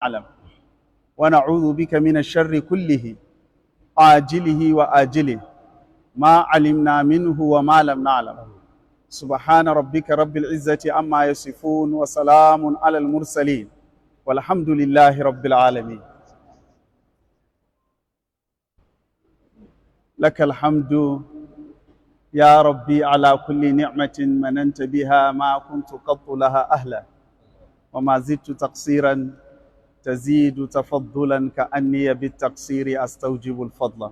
نعلم ونعوذ بك من الشر كله عاجله وآجله ما علمنا منه وما لم نعلم. سبحان ربك رب العزة عما يصفون وسلام على المرسلين والحمد لله رب العالمين. لك الحمد يا ربي على كل نعمة مننت بها ما كنت قط لها أهلا، وما زدت تقصيرا تزيد تفضلا كأني بالتقصير أستوجب الفضل.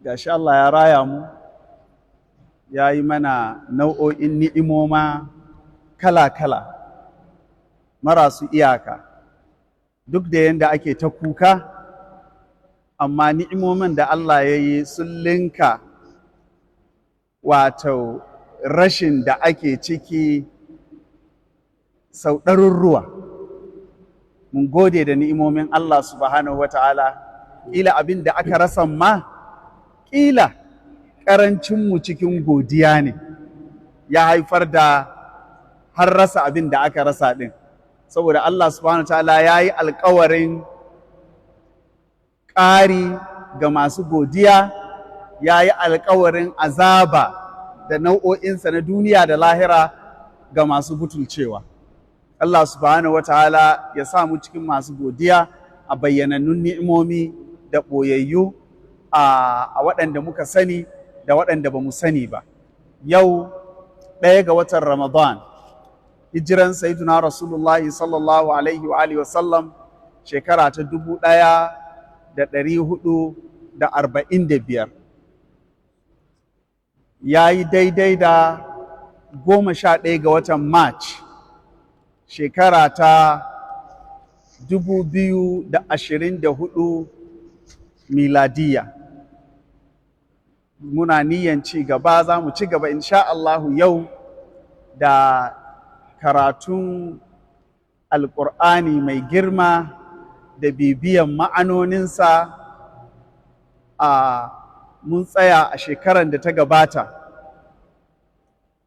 Gashi Allah ya raya mu, ya yi mana nau'o'in ni'imoma kala-kala marasu iyaka. Duk da yadda ake ta kuka, amma ni'imomin da Allah ya yi sun linka wato rashin da ake ciki sau ɗarurruwa. Mun gode da ni'imomin Allah subhanahu wa ta'ala. Ƙila abin da aka rasa ma, ƙila ƙarancinmu cikin godiya ne ya haifar da har rasa abin da aka rasa ɗin. Saboda Allah subhanahu wa ta'ala ya yi alkawarin ƙari ga masu godiya, ya yi alkawarin azaba da nau'o'insa na duniya da lahira ga masu butulcewa. Allah subhanahu wataala ya sa mu cikin masu godiya a bayyanannun ni'imomi da ɓoyayyu, a waɗanda muka sani da waɗanda ba mu sani ba. Yau 1 ga watan Ramadan, hijiran Sayyiduna Rasulullahi sallallahu alaihi wa alihi wasallam shekara ta 1445, ya yi daidai da 11 ga watan March shekara ta 2024 miladiya. Muna niyan ci gaba, za mu ci gaba insha Allahu yau da karatun Alƙur'ani mai girma da bibiyan ma'anoninsa. A mun tsaya a shekaran da ta gabata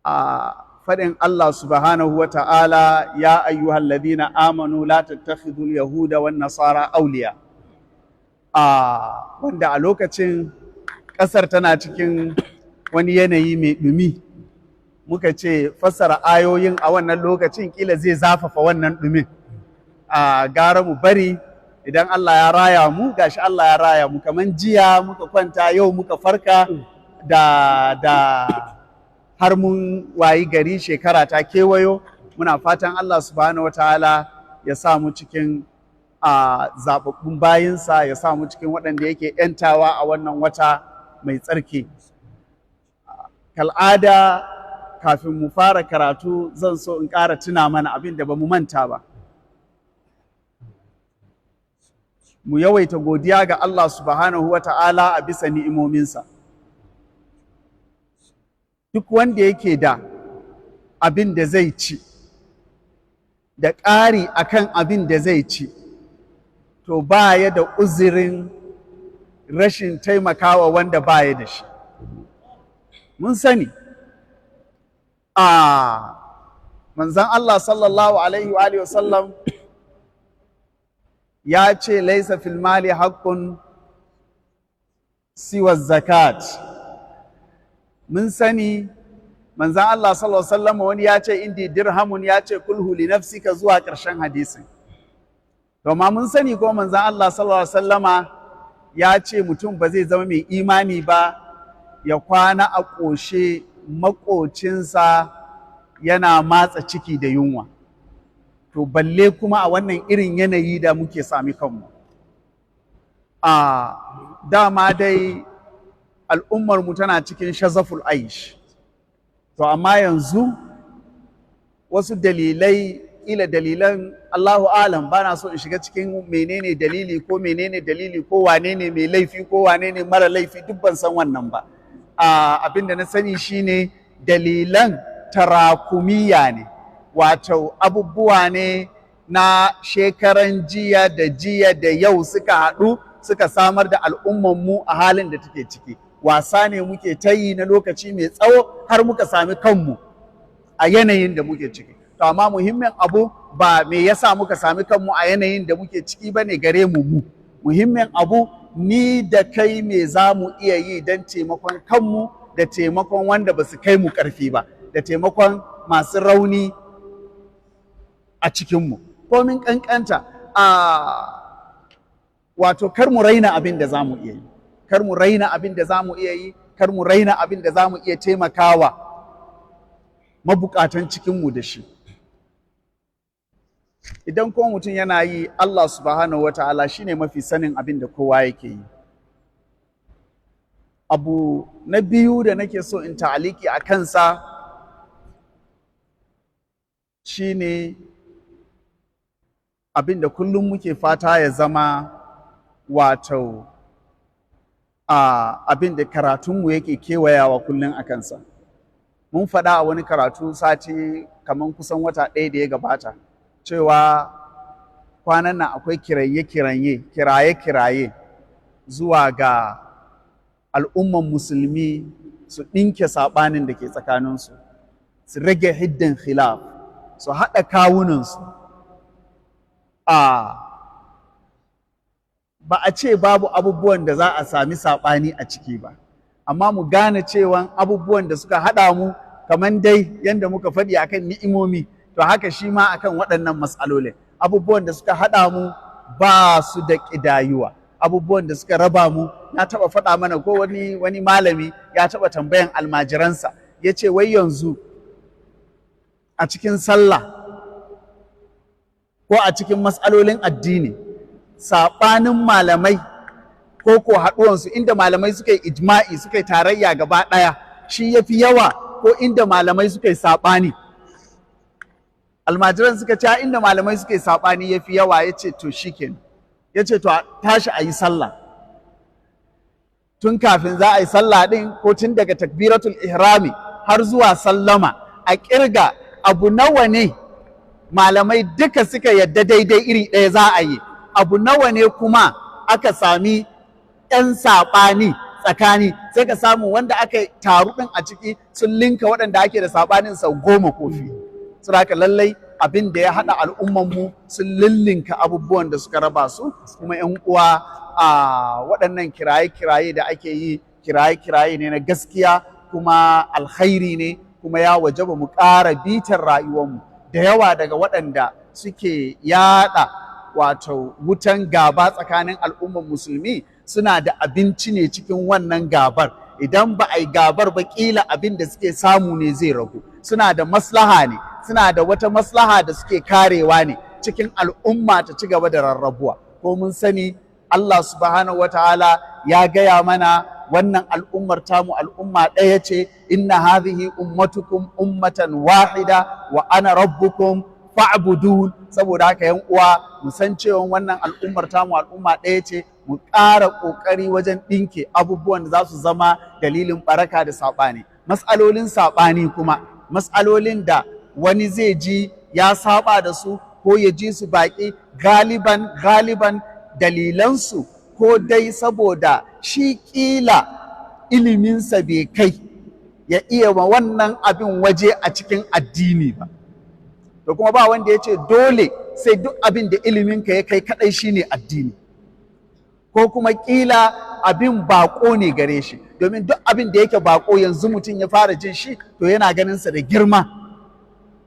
a faɗin Allah subhanahu wa ta'ala, ya ayyuhal ladina amanu la tattakhidul yahuda wan nasara awliya, a wanda a lokacin ƙasar tana cikin wani yanayi mai ɗumi. Muka ce fassara ayoyin a wannan lokacin kila zai zafafa wannan ɗumin, a gara mu bari idan Allah ya raya mu. Gashi Allah ya raya mu, kaman jiya muka kwanta, yau muka farka, da har mun wayi gari shekara ta kewayo. Muna fatan Allah subhanahu wataala ya sa mu cikin a zababbun bayinsa, ya sa mu cikin waɗanda yake ‘yantawa a wannan wata mai tsarki. Kal'ada, kafin mu fara karatu zan so in ƙara tuna mana abin da ba mu manta ba. Mu yawaita godiya ga Allah subhanahu wa ta'ala a bisa ni'imominsa. Duk wanda yake da abin da zai ci, da ƙari akan abin da zai ci, to ba ya da uzurin rashin taimakawa wanda ba ya da shi. Mun sani, a manzan Allah sallallahu alaihi wa sallam ya ce laisa fil mali haqqun siwa zakat. Mun sani manzan Allah sallallahu alaihi wasallam wani ya ce indi dirhamun, ya ce kulhu li nafsika zuwa ƙarshen hadisin. To ma mun sani ko manzan Allah sallallahu alaihi wasallama ya ce mutum ba zai zama mai imani ba ya kwana a ƙoshe, maƙocinsa yana matsa ciki da yunwa. To balle kuma a wannan irin yanayi da muke sami kanmu. A dama dai al'ummarmu tana cikin shazaful aish. To amma yanzu wasu dalilai, ila dalilan Allahu alam, ba na so in shiga cikin menene dalili ko menene dalili ko wane ne mai laifi ko wane ne mara laifi, duk ban san wannan ba. Abin da na sani shine dalilan tarakumiya ne, wato abubuwa ne na shekaran jiya da jiya da yau suka haɗu suka samar da al'ummanmu a halin da take ciki. Wasa ne muke ta yi na lokaci mai tsawo har muka sami kanmu a yanayin da muke ciki. To amma muhimmin abu ba me yasa muka sami kanmu a yanayin da muke ciki ba ne gare mu mu. Muhimmin abu, ni da kai, me za mu iya yi don taimakon kanmu da taimakon wanda ba su kai mu ƙarfi ba, da taimakon masu rauni a cikinmu, komin ƙanƙanta. A wato kar mu raina abin da za mu iya yi, kar mu raina abin da za mu iya yi, kar mu raina abin da za mu iya taimakawa mabukatan cikinmu da shi. Idan kuma mutum yana yi, Allah Subhanahu wa Ta'ala shine mafi sanin abin da kowa yake yi. Abu na biyu da nake so in ta'aliki a kansa shine abin da kullum muke fata ya zama, wato abin da karatunmu yake kewayawa kullum a kansa. Mun faɗa a wani karatu sati kamar kusan wata ɗaya da ya gabata cewa kwanan nan akwai kiraye-kiraye, kiraye-kiraye zuwa ga al'umman Musulmi su ɗinke saɓanin da ke tsakaninsu, su rage hiddin khilaf, su haɗa kawunansu. Ba a ce babu abubuwan da za a sami saɓani a ciki ba, amma mu gane cewa abubuwan da suka haɗa mu, kamar dai yadda muka faɗi akan ni'imomi, to haka shi ma akan waɗannan matsalolin, abubuwan da suka haɗa mu ba su da ƙidayuwa. Abubuwan da suka raba mu, na taɓa faɗa mana ko wani malami ya taɓa tambayan almajiransa, ya ce, wai yanzu a cikin sallah ko a cikin matsalolin addini, saɓanin malamai ko haɗuwansu, inda malamai suka yi ijma'i, suka yi tarayya gaba ɗaya, shi ya fi yawa, ko inda malamai suka yi saɓani? Almajiran suka ce inda malamai suka yi saɓani ya fi yawa. Ya ce, to shikenan. Ya ce, to a tashi a yi sallah. Tun kafin za a yi sallah ɗin, ko tun daga takbiratul ihrami har zuwa sallama, a ƙirga abu nawa ne malamai duka suka yadda daidai, iri ɗaya za a yi, abu nawa ne kuma aka sami 'yan saɓani tsakani. Sai ka samu wanda aka taru ɗin a ciki sun linka waɗanda ake da saɓanin sau 10 ko fiye. Saboda lallai abin da ya haɗa al'ummanmu sun lillinka abubuwan da suka raba su. Kuma 'yan uwa, a waɗannan kiraye-kiraye da ake yi, kiraye-kiraye ne na gaskiya, kuma alkhairi ne, kuma ya wajaba mu ƙara bitar rayuwarmu. Da yawa daga waɗanda suke yaɗa wato wutan gaba tsakanin al'ummar Musulmi suna da abinci ne cikin wannan gabar. Idan ba a yi gabar ba, ƙila abin da suke samu ne zai ragu. Suna da maslaha ne, suna da wata maslaha da suke karewa ne cikin al'umma ta ci gaba da rarrabuwa. Ko mun sani, Allah Subhanahu wataala ya gaya mana wannan al'ummar tamu al'umma ɗaya ce: "Inna hadhihi ummatukum ummatan wahida wa ana rabbukum fa'budun." Saboda haka, yan uwa, mu san cewa wannan al'ummar tamu al'umma ɗaya ce. Mu ƙara ƙoƙari wajen ɗinke abubuwan da za su zama dalilin ɓaraka da saɓani. Matsalolin saɓani kuma, matsalolin da wani zai ji ya saba da su ko ya ji su baƙi, galiban galiban dalilansu ko dai saboda shi ƙila iliminsa bai kai ya iya wa wannan abin waje a cikin addini ba. Da kuma ba wanda ya ce dole sai duk abin da iliminka ya kai kadai shine addini. Ko kuma ƙila abin baƙo ne gare shi, domin duk abin da yake baƙo, yanzu mutum ya fara jin shi, to yana ganinsa da girma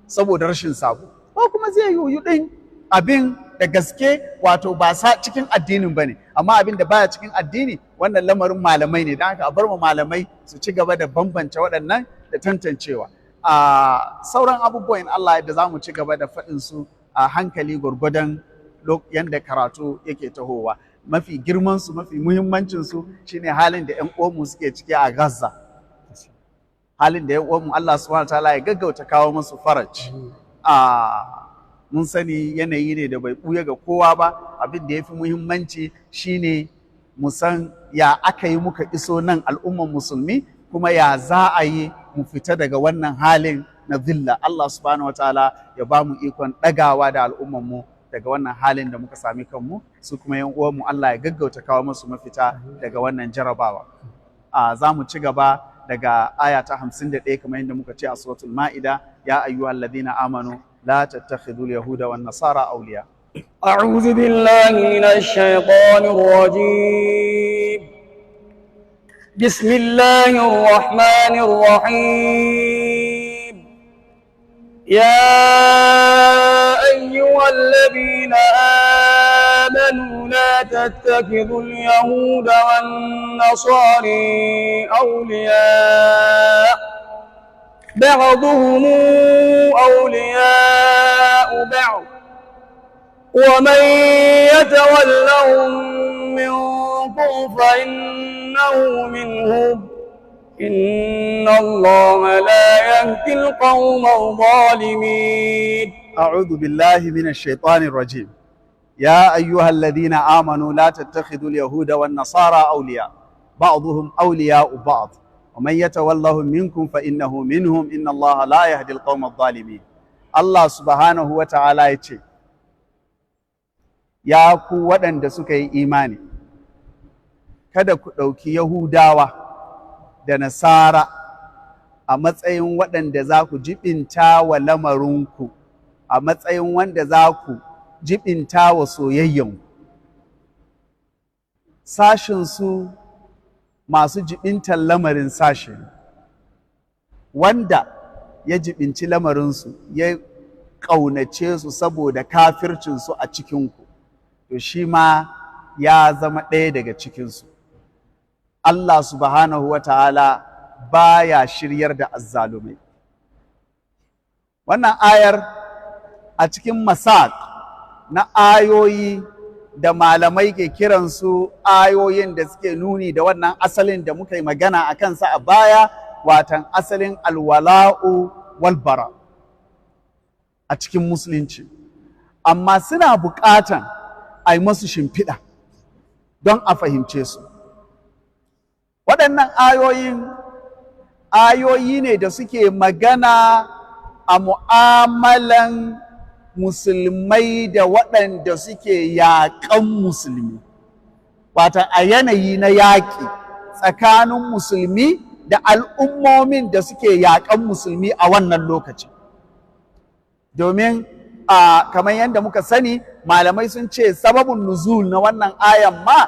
saboda rashin sabo. Ko kuma zai yiwu ɗin abin da gaske wato ba sa cikin addinin ba ne. Amma abin da baya cikin addini, wannan lamarin malamai ne. Don haka a bar mu malamai su ci gaba da bambance waɗannan da tantancewa. A sauran abubuwan, in Allah yadda, za mu ci gaba da faɗin su a hankali gwargwadon yadda karatu yake tahowa. Mafi girman su, mafi muhimmancin su, shine halin da 'yan uwanmu suke ciki a Gaza, halin da 'yan uwanmu, Allah Subhanahu wa Ta'ala ya gaggauta kawo musu faraj. A mun sani yanayi ne da bai ɓuya ga kowa ba. Abin da ya fi muhimmanci shine mu san ya aka yi muka iso nan, al'umman Musulmi, kuma ya za a yi mu fita daga wannan halin na zilla. Allah Subhanahu wataala ya ba mu ikon ɗagawa da al'umman mu daga wannan halin da muka sami kanmu. Su kuma yan uwanmu, Allah ya gaggauta kawo musu mafita daga wannan jarabawa. A za mu ci gaba daga aya ta 51, kamar yadda muka ce, a Suratul Ma'ida: "Ya ayyuhal ladina amanu." La tattakhidhu al-yahuda wan nasara awliya. أعوذ بالله من الشيطان الرجيم. بسم الله الرحمن الرحيم. يا أيها الذين آمنوا لا تتخذوا اليهود والنصارى أولياء، بعضهم أولياء بعض، ومن يتولهم منكم فإنه منهم، إن الله لا يهدي القوم الظالمين. أعوذ بالله من الشيطان الرجيم. يا أيها الذين آمنوا لا تتخذوا اليهود والنصارى أولياء، بعضهم أولياء بعض، ومن يتولهم منكم فإنه منهم، إن الله لا يهدي القوم الظالمين. الله سبحانه وتعالى يتي ya ku waɗanda suka yi imani, kada ku ɗauki Yahudawa da Nasara a matsayin waɗanda za ku jibinta wa lamarinku, a matsayin wanda za ku jibinta wa soyayyanku. Sashinsu masu jibintar lamarin sashe, wanda ya jibinci lamarinsu ya ƙaunace su saboda kafircinsu a cikinku, to shi ma ya zama ɗaya daga cikinsu. Allah subhanahu wa ta'ala baya shiryar da azzalumai. Wannan ayar a cikin masak na ayoyi da malamai ke kiransu ayoyin da suke nuni da wannan asalin da muka yi magana a kansa a baya, watan asalin alwala'u walbara a cikin musulunci. Amma suna buƙatan a yi masu shimfiɗa don a fahimce su. Waɗannan ayoyin ayoyi ne da suke magana a mu'amalan musulmai da waɗanda suke yaƙan musulmi, wata a yanayi na yaƙi tsakanin musulmi da al'ummomin da suke yaƙan musulmi a wannan lokacin. Domin kamar yadda muka sani, malamai sun ce sababin nuzul na wannan ayan ma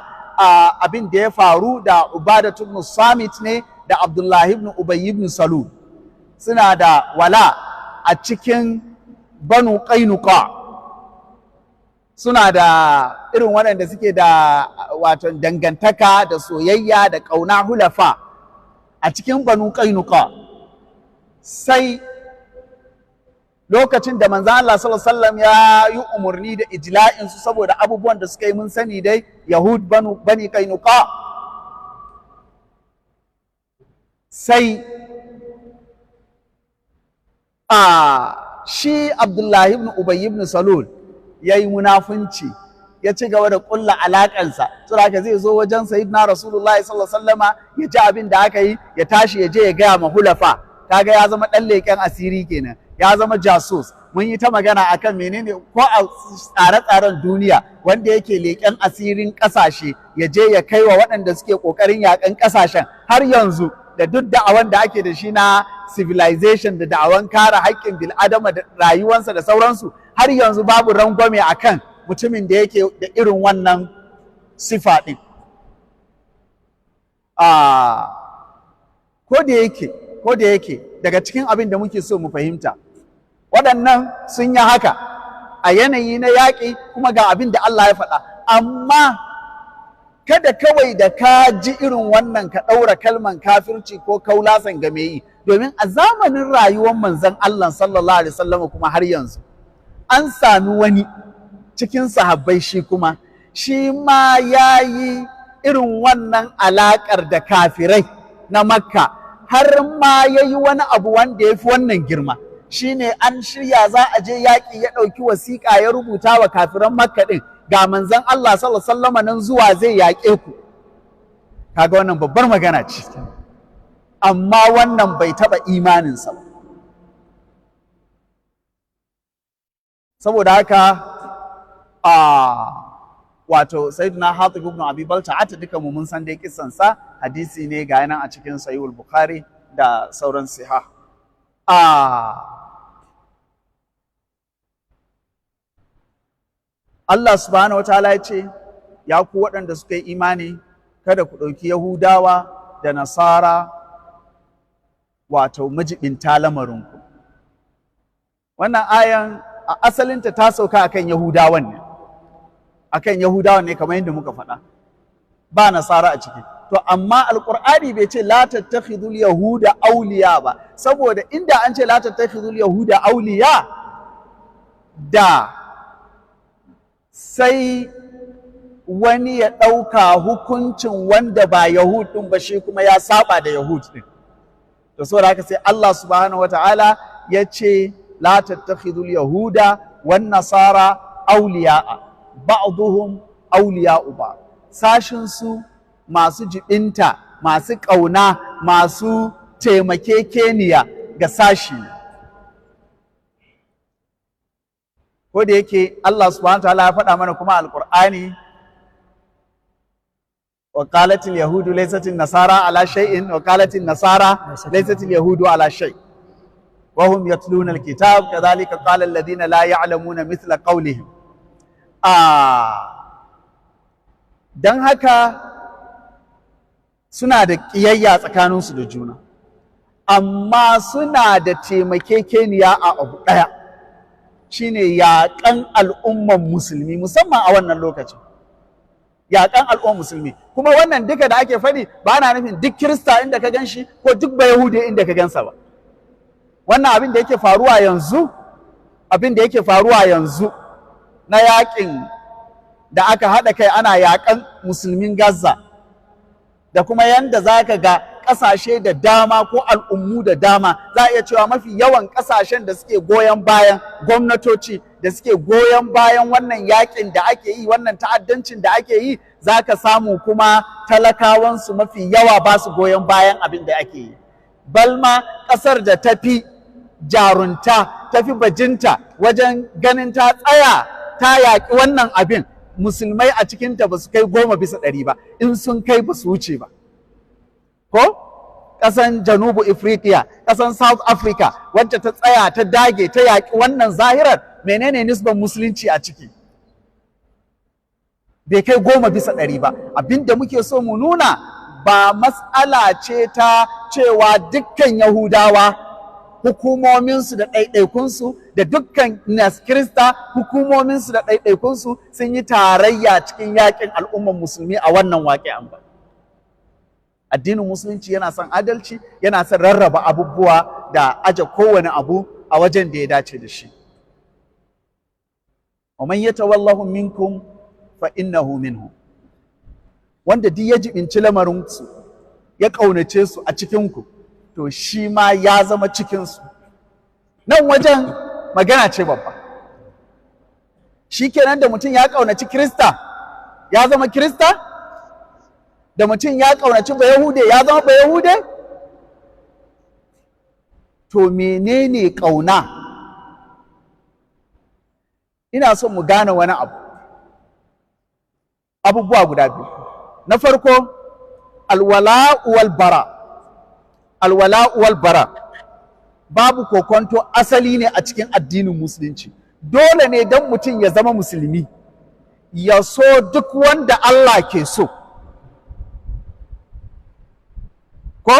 abin da ya faru da Ubadatu ibn Samit ne da Abdullahi ibn Ubay ibn Salul. Suna da wala a cikin Banu Qainuqa, suna da irin waɗanda suke da wato dangantaka da soyayya da ƙauna, hulafa a cikin Banu Qainuqa. Sai lokacin da manzo Allah sallallahu alaihi wasallam ya yi umarni da ijla'in su saboda abubuwan da suka yi, mun sani dai Yahud bani Qainuqa, sai shi Abdullahi ibn Ubay ibn Salul ya yi munafunci, ya ci gaba da ƙulla alaƙansa. Saboda haka zai zo wajen Sayyidina Rasulullahi sallallahu alaihi wasallama ya ji abin da aka yi, ya tashi ya je ya gaya ma hulafa. Kaga ya zama ɗan leƙen asiri kenan, ya zama jasus. Mun yi ta magana akan menene ko a tsare-tsaren duniya wanda yake leƙen asirin ƙasashe ya je ya kai wa waɗanda suke ƙoƙarin yaƙan ƙasashen. Har yanzu da duk da'awan da ake da shi na civilization da da'awan kare haƙƙin bil'adama da rayuwansa da sauransu, har yanzu babu rangwame akan mutumin da yake da irin wannan sifa ɗin. Ko da yake daga cikin abin da muke so mu fahimta, waɗannan sun yi haka a yanayi na yaƙi, kuma ga abin da Allah ya faɗa. Amma kada kawai da ka ji irin wannan ka ɗaura kalman kafirci ko kaulasan game yi, domin a zamanin rayuwar manzon Allah sallallahu alaihi wasallam kuma har yanzu an sami wani cikin sahabbai, shi kuma shi ma ya yi irin wannan alaƙar da kafirai na Makka, har ma ya yi wani abu wanda ya fi wannan girma. Shine an shirya za a je yaƙi, ya ɗauki wasiƙa ya rubuta wa kafiran Makka ɗin, ga manzon Allah sallallahu alaihi wasallam nan zuwa zai yaƙe ku. Kaga wannan babbar magana ce, amma wannan bai taɓa imaninsa ba. Saboda haka wato Sayyidina Hatib ibn Abi Balta'a, duka mu mun san dai kissansa, hadisi ne ga nan a cikin Sahihul Bukhari da sauran siha. Allah subhanahu wa ta'ala ya ce, ya ku waɗanda suka yi imani, kada ku ɗauki Yahudawa da Nasara wato majibinta lamarinku. Wannan ayan a asalinta ta sauka akan Yahudawan ne, akan Yahudawan ne kamar yadda muka faɗa, ba Nasara a ciki. To amma Alƙur'ani bai ce la tattakhidul yahuda awliya ba, saboda inda an ce la tattakhidul yahuda awliya da sai wani ya ɗauka hukuncin wanda ba Yahud ɗin ba, shi kuma ya saba da Yahud ɗin. To saboda haka sai Allah subhanahu wata'ala ya ce la tattakhidul yahuda wan nasara awliya'a ba'duhum awliya'u ba. Sashin su masu jibinta, masu ƙauna, masu taimakekeniya ga sashi. Ko da yake Allah subhanahu wataala ya faɗa mana kuma Alƙur'ani, wa qalatil yahudu laysatil nasara ala shay'in wa qalatil nasara laysatil yahudu ala shay wa hum yatluna alkitab kadhalika qala alladhina la ya'lamuna mithla qawlihim. Dan haka suna da ƙiyayya tsakaninsu da juna, amma suna da taimakekeniya a abu ɗaya, shine yaƙan al'umman musulmi, musamman a wannan lokacin. Yaƙan al'umman musulmi. Kuma wannan duka da ake faɗi ba na nufin duk Kirista inda ka gan shi ko duk Bayahude inda ka gansa ba. Wannan abin da yake faruwa yanzu, abin da yake faruwa yanzu na yaƙin da aka haɗa kai ana yaƙan musulmin Gaza, da kuma yanda za ka ga ƙasashe da dama ko al'ummu da dama, za a iya cewa mafi yawan ƙasashen da suke goyon bayan gwamnatoci da suke goyon bayan wannan yakin da ake yi, wannan ta'addancin da ake yi, za ka samu kuma talakawansu mafi yawa ba su goyon bayan abin da ake yi. Balma ƙasar da tafi jarunta, tafi bajinta wajen ganin ta tsaya ta yaƙi wannan abin, musulmai a cikinta ba su kai 10% ba, in sun kai ba su wuce ba. Ko ƙasan Janubu Ifriqiya, ƙasan South Africa, wacce ta tsaya ta dage ta yaƙi wannan zahirar, menene nisban musulunci a ciki? Bai kai 10% ba. Abinda muke so mu nuna ba mas'ala ce ta cewa dukkan Yahudawa hukumominsu da ɗaiɗaikunsu da dukkan Kirista hukumominsu da ɗaiɗaikunsu sun yi tarayya cikin yaƙin al'umman musulmi a wannan waƙi'an ba. Addinin musulunci yana son adalci, yana son rarraba abubuwa da aje kowane abu a wajen da ya dace da shi. Wa man yatawallahu minkum fa innahu minhum. Wanda duk ya jibinci lamarinsu, ya ƙaunace su a cikinku, to shi ma ya zama cikinsu. Nan wajen magana ce babba. Shi kenan da mutum ya ƙaunaci Kirista, ya zama Kirista? Da mutum ya ƙaunaci Bayahude, ya zama Bayahude? To menene ƙauna? Ina son mu gane wani abu. Abubuwa guda biyu. Na farko, alwala'u wal bara. Alwala'u wal bara. Babu kokonto asali ne a cikin addinin musulunci. Dole ne don mutum ya zama musulmi, ya so duk wanda Allah ke so. Ko?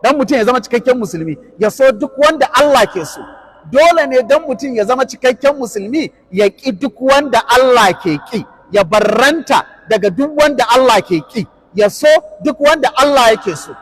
Don mutum ya zama cikakken musulmi, ya so duk wanda Allah ke so. Dole ne don mutum ya zama cikakken musulmi, ya ƙi duk wanda Allah ke ƙi, ya barranta daga duk wanda Allah ke ƙi, ya so duk wanda Allah yake so.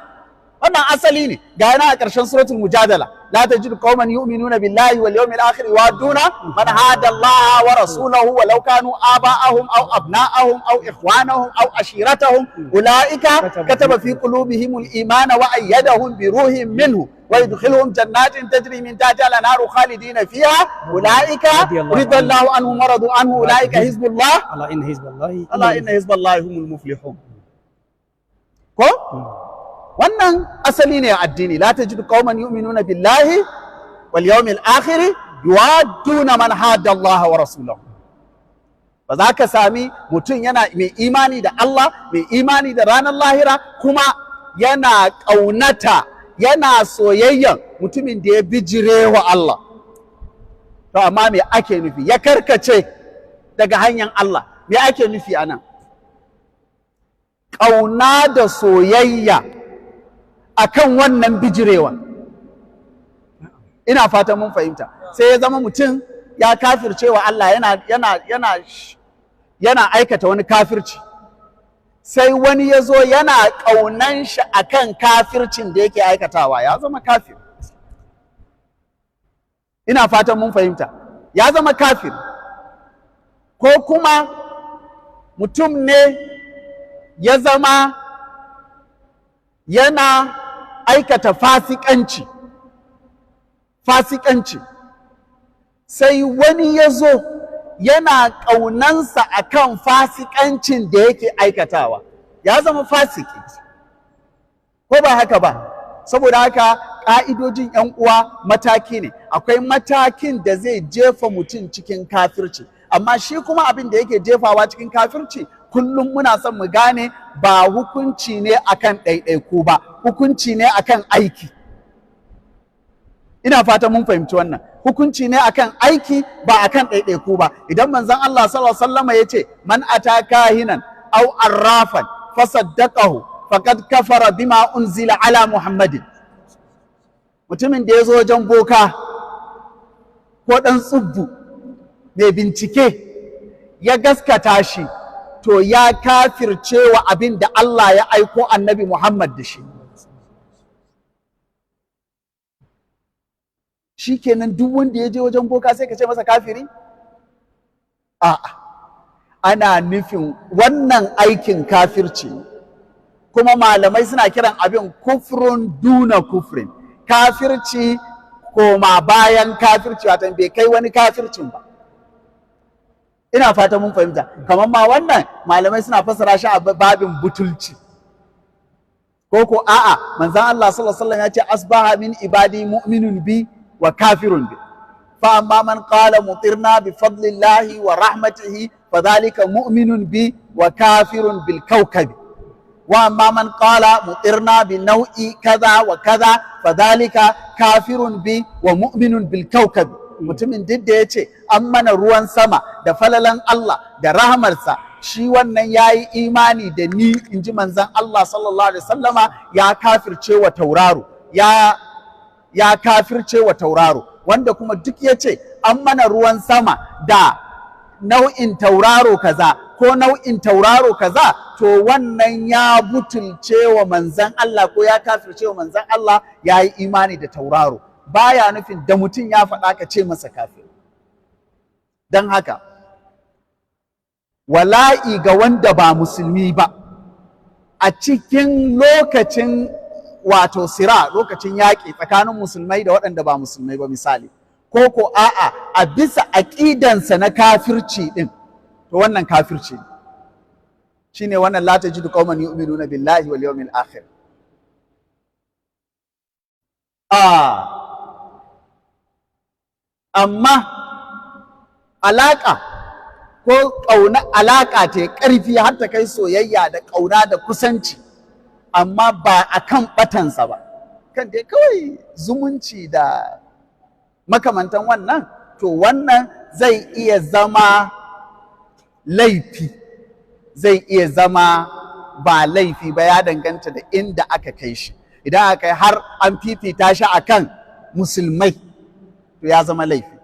Wannan asali ne, ga yana a ƙarshen suratul mujadala, la tajidu qauman yu'minuna billahi wal yawmil akhir yuwadduna man hada Allah wa rasulahu walau kanu aba'ahum aw abna'ahum aw ikhwanahum aw ashiratahum ulaika kataba fi qulubihimul imana wa ayyadahum bi ruhin minhu wa yudkhiluhum jannatin tajri min tahtiha al-anharu khalidina fiha ulaika ridallahu anhum wa radu anhu ulaika hizbullah ala inna hizballahi ala inna hizballahi humul muflihun. Ko? Wannan asali ne a addini. La tajidu qauman yu'minuna billahi wal yawmil akhir yuwadduna man hadda Allah wa rasulahu. Ba za ka sami mutum yana mai imani da Allah, mai imani da ranar lahira, kuma yana ƙaunata, yana soyayyan mutumin da ya bijire wa Allah. To amma me ake nufi? Ya karkace daga hanyar Allah. Me ake nufi anan? Ƙauna da soyayya akan wannan bijirewa. Ina fatan mun fahimta. Sai ya zama mutum ya kafircewa Allah, yana aikata wani kafirci, sai wani ya zo yana ƙaunan shi akan kafircin da yake aikatawa, ya zama kafir. Ina fatan mun fahimta, ya zama kafir. Ko kuma mutum ne ya zama yana aikata fasikanci, fasikanci, sai wani ya zo yana ƙaunansa akan fasikancin da yake aikatawa, ya zama fasiki. Ko ba haka ba? Saboda haka ƙa'idojin 'yan uwa mataki ne. Akwai matakin da zai jefa mutum cikin kafirci, amma shi kuma abin da yake jefawa cikin kafirci, kullum muna son mu gane, ba hukunci ne akan ɗaiɗaiku ba, hukunci ne akan aiki. Ina fatan mun fahimci wannan. Hukunci ne akan aiki, ba akan ɗaiɗaiku ba. Idan manzon Allah sallallahu alaihi wasallam ya ce man ata kahinan aw arrafan fasaddaqahu faqad kafara bima unzila ala Muhammadin, mutumin da ya zo wajen boka ko ɗan tsubbu mai bincike ya gaskata shi, to ya kafircewa abin da Allah ya aiko Annabi Muhammad da shi. Shikenan, duk wanda ya je wajen boka sai ka ce masa kafiri? A'a, ana nufin wannan aikin kafirci ne. Kuma malamai suna kiran abin kufrun duna kufrin, kafirci koma bayan kafirci, watan bai kai wani kafircin ba. Ina fata mun fahimta. Kamar ma wannan malamai suna fassara shi a babin butulci. Ko a'a, manzon Allah sallallahu alaihi wasallam ya ce asbaha min ibadi mu'minun bi wa kafirun bi, fa amma man qala mutirna bi fadlillahi wa rahmatihi fadhalika mu'minun bi wa kafirun bil kawkabi, wa amma man qala mutirna bi nau'i kaza wa kaza fadhalika kafirun bi wa mu'minun bil kawkabi. Mutumin duk da ya ce an mana ruwan sama da falalan Allah da rahamarsa, shi wannan ya yi imani da ni, in ji manzan Allah sallallahu alaihi wasallama, ya kafirce wa tauraro, ya kafirce wa tauraro. Wanda kuma duk ya ce an mana ruwan sama da nau'in tauraro kaza ko nau'in tauraro kaza, to wannan ya butulce wa manzan Allah ko ya kafirce wa manzan Allah, ya yi imani da tauraro. Baya nufin da mutum ya faɗa ka ce masa kafir. Don haka wala'i ga wanda ba musulmi ba a cikin lokacin wato sira, lokacin yaƙi tsakanin musulmai da waɗanda ba musulmai ba misali, ko a'a a bisa aƙidansa na kafirci ɗin, to wannan kafirci ne. Shine wannan la tajidu qauman yu'minuna billahi wal yawmil akhir. Amma alaƙa ko ƙauna, alaƙa ta ƙarfi har ta kai soyayya da ƙauna da kusanci, amma ba a kan ɓatansa ba, kan dai kawai zumunci da makamantan wannan, to wannan zai iya zama laifi, zai iya zama ba laifi ba, ya danganta da inda aka kai shi. Idan aka kai har an fifita shi akan musulmai, to ya zama laifi.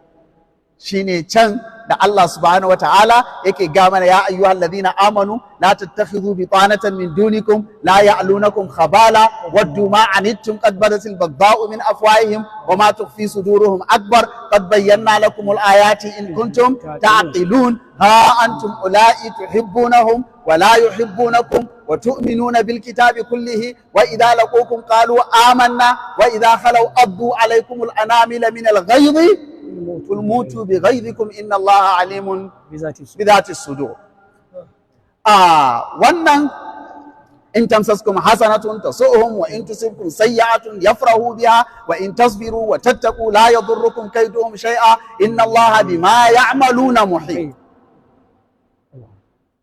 Shine can da Allah subhanahu wa ta'ala yake ga mana, ya ayyuhal ladina amanu la tattakhidhu bitanatan min dunikum la ya'lunakum khabala waddu ma anittum qad badatil baghdha'u min afwahihim wa ma tukhfi suduruhum akbar qad bayyana lakum al ayati in kuntum ta'qilun. Ha antum ula'i tuhibbunahum wa la yuhibbunakum wa tu'minuna bil kitabi kullihi wa idha laqukum qalu amanna wa idha khalaw addu alaykum al anamila min al ghayzi qul mutu bi ghayzikum inna Allaha alimun bi dhati sudur. Wannan in tamsaskum hasanatun tasu'uhum wa in tusibkum sayyi'atun yafrahu biha wa in tasbiru wa tattaqu la yadurrukum kayduhum shay'a inna Allaha bima ya'maluna muhit.